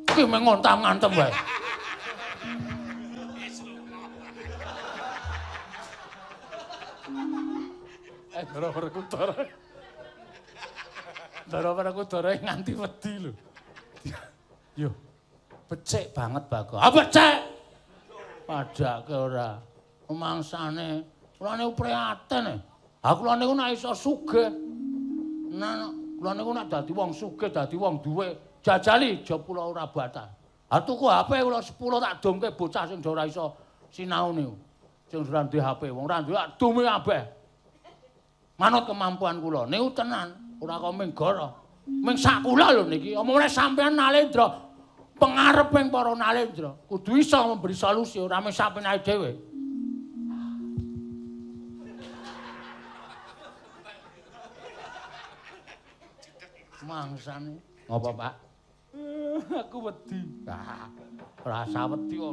S1: Iki mung ngontam-ngantem wae. Ndara Werkudara. Ndara Werkudara nganti wedi lho. Yo, becik banget Bagong. Ah becik. Padake ora. Mangsane kula niku prihatin. Ha kula niku nek iso sugih. Nah, kula niku nek dadi wong sugih, dadi wong duwe, jajali aja kula ora batal. Ha tuku HP kula 10 tak domke bocah sing ora iso sinau niku. Sing ora duwe HP, wong ora duwe tak dome kabeh. Manut kemampuan kula niku tenan, ora kok mung goro. Mung sak kula lho niki, omongane sampean Nalendra. Pengareping para Nalendra kudu iso memberi solusi ora mung sapenake dhewe. Mangsane ngopo, Pak? Aku wedi. Ah, rasa wedi kok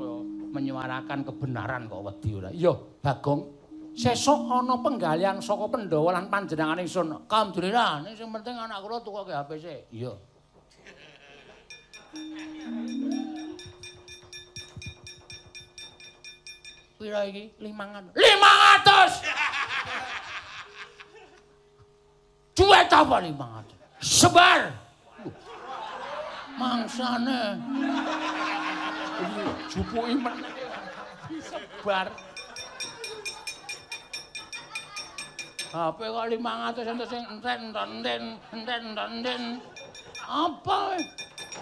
S1: menyuarakan kebenaran kok wedi ora. Iya, Bagong. Sesuk ana penggalian saka Pandhawa lan panjenengan ingsun. Alhamdulillah, ning sing penting anak kula tukoke HP sik. Iya. Pira iki? 500. 500. Duit apa 500? Sebar. Mangsane. Jupuki meneh. Disebar. HP kok 500 entuk sing enten-enten-enten-enten. Apa?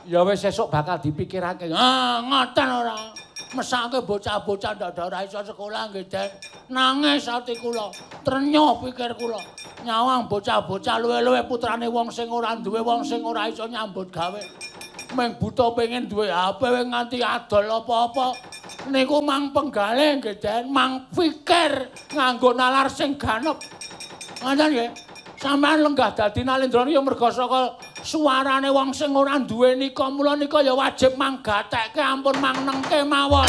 S1: Ya wis sesuk bakal dipikirake. Ah, ngoten ora. Mesake bocah-bocah ndak ora iso sekolah nggih, Den. Nangis ati kula, trenyuh pikir kula. Nyawang bocah-bocah luwe-luwe putrane wong sing ora duwe, wong sing ora iso nyambut gawe. Mung buta pengen duwe HP nganti adol apa-apa. Niku mang penggalih nggih, Den, mang pikir nganggo nalar sing ganep. Ngoten nggih. Sampeyan lenggah dadi Nalendra ya merga saka suarane wong sing ora duwe nika, mula nika ya wajib manggatekke ampun mangnengke mawon.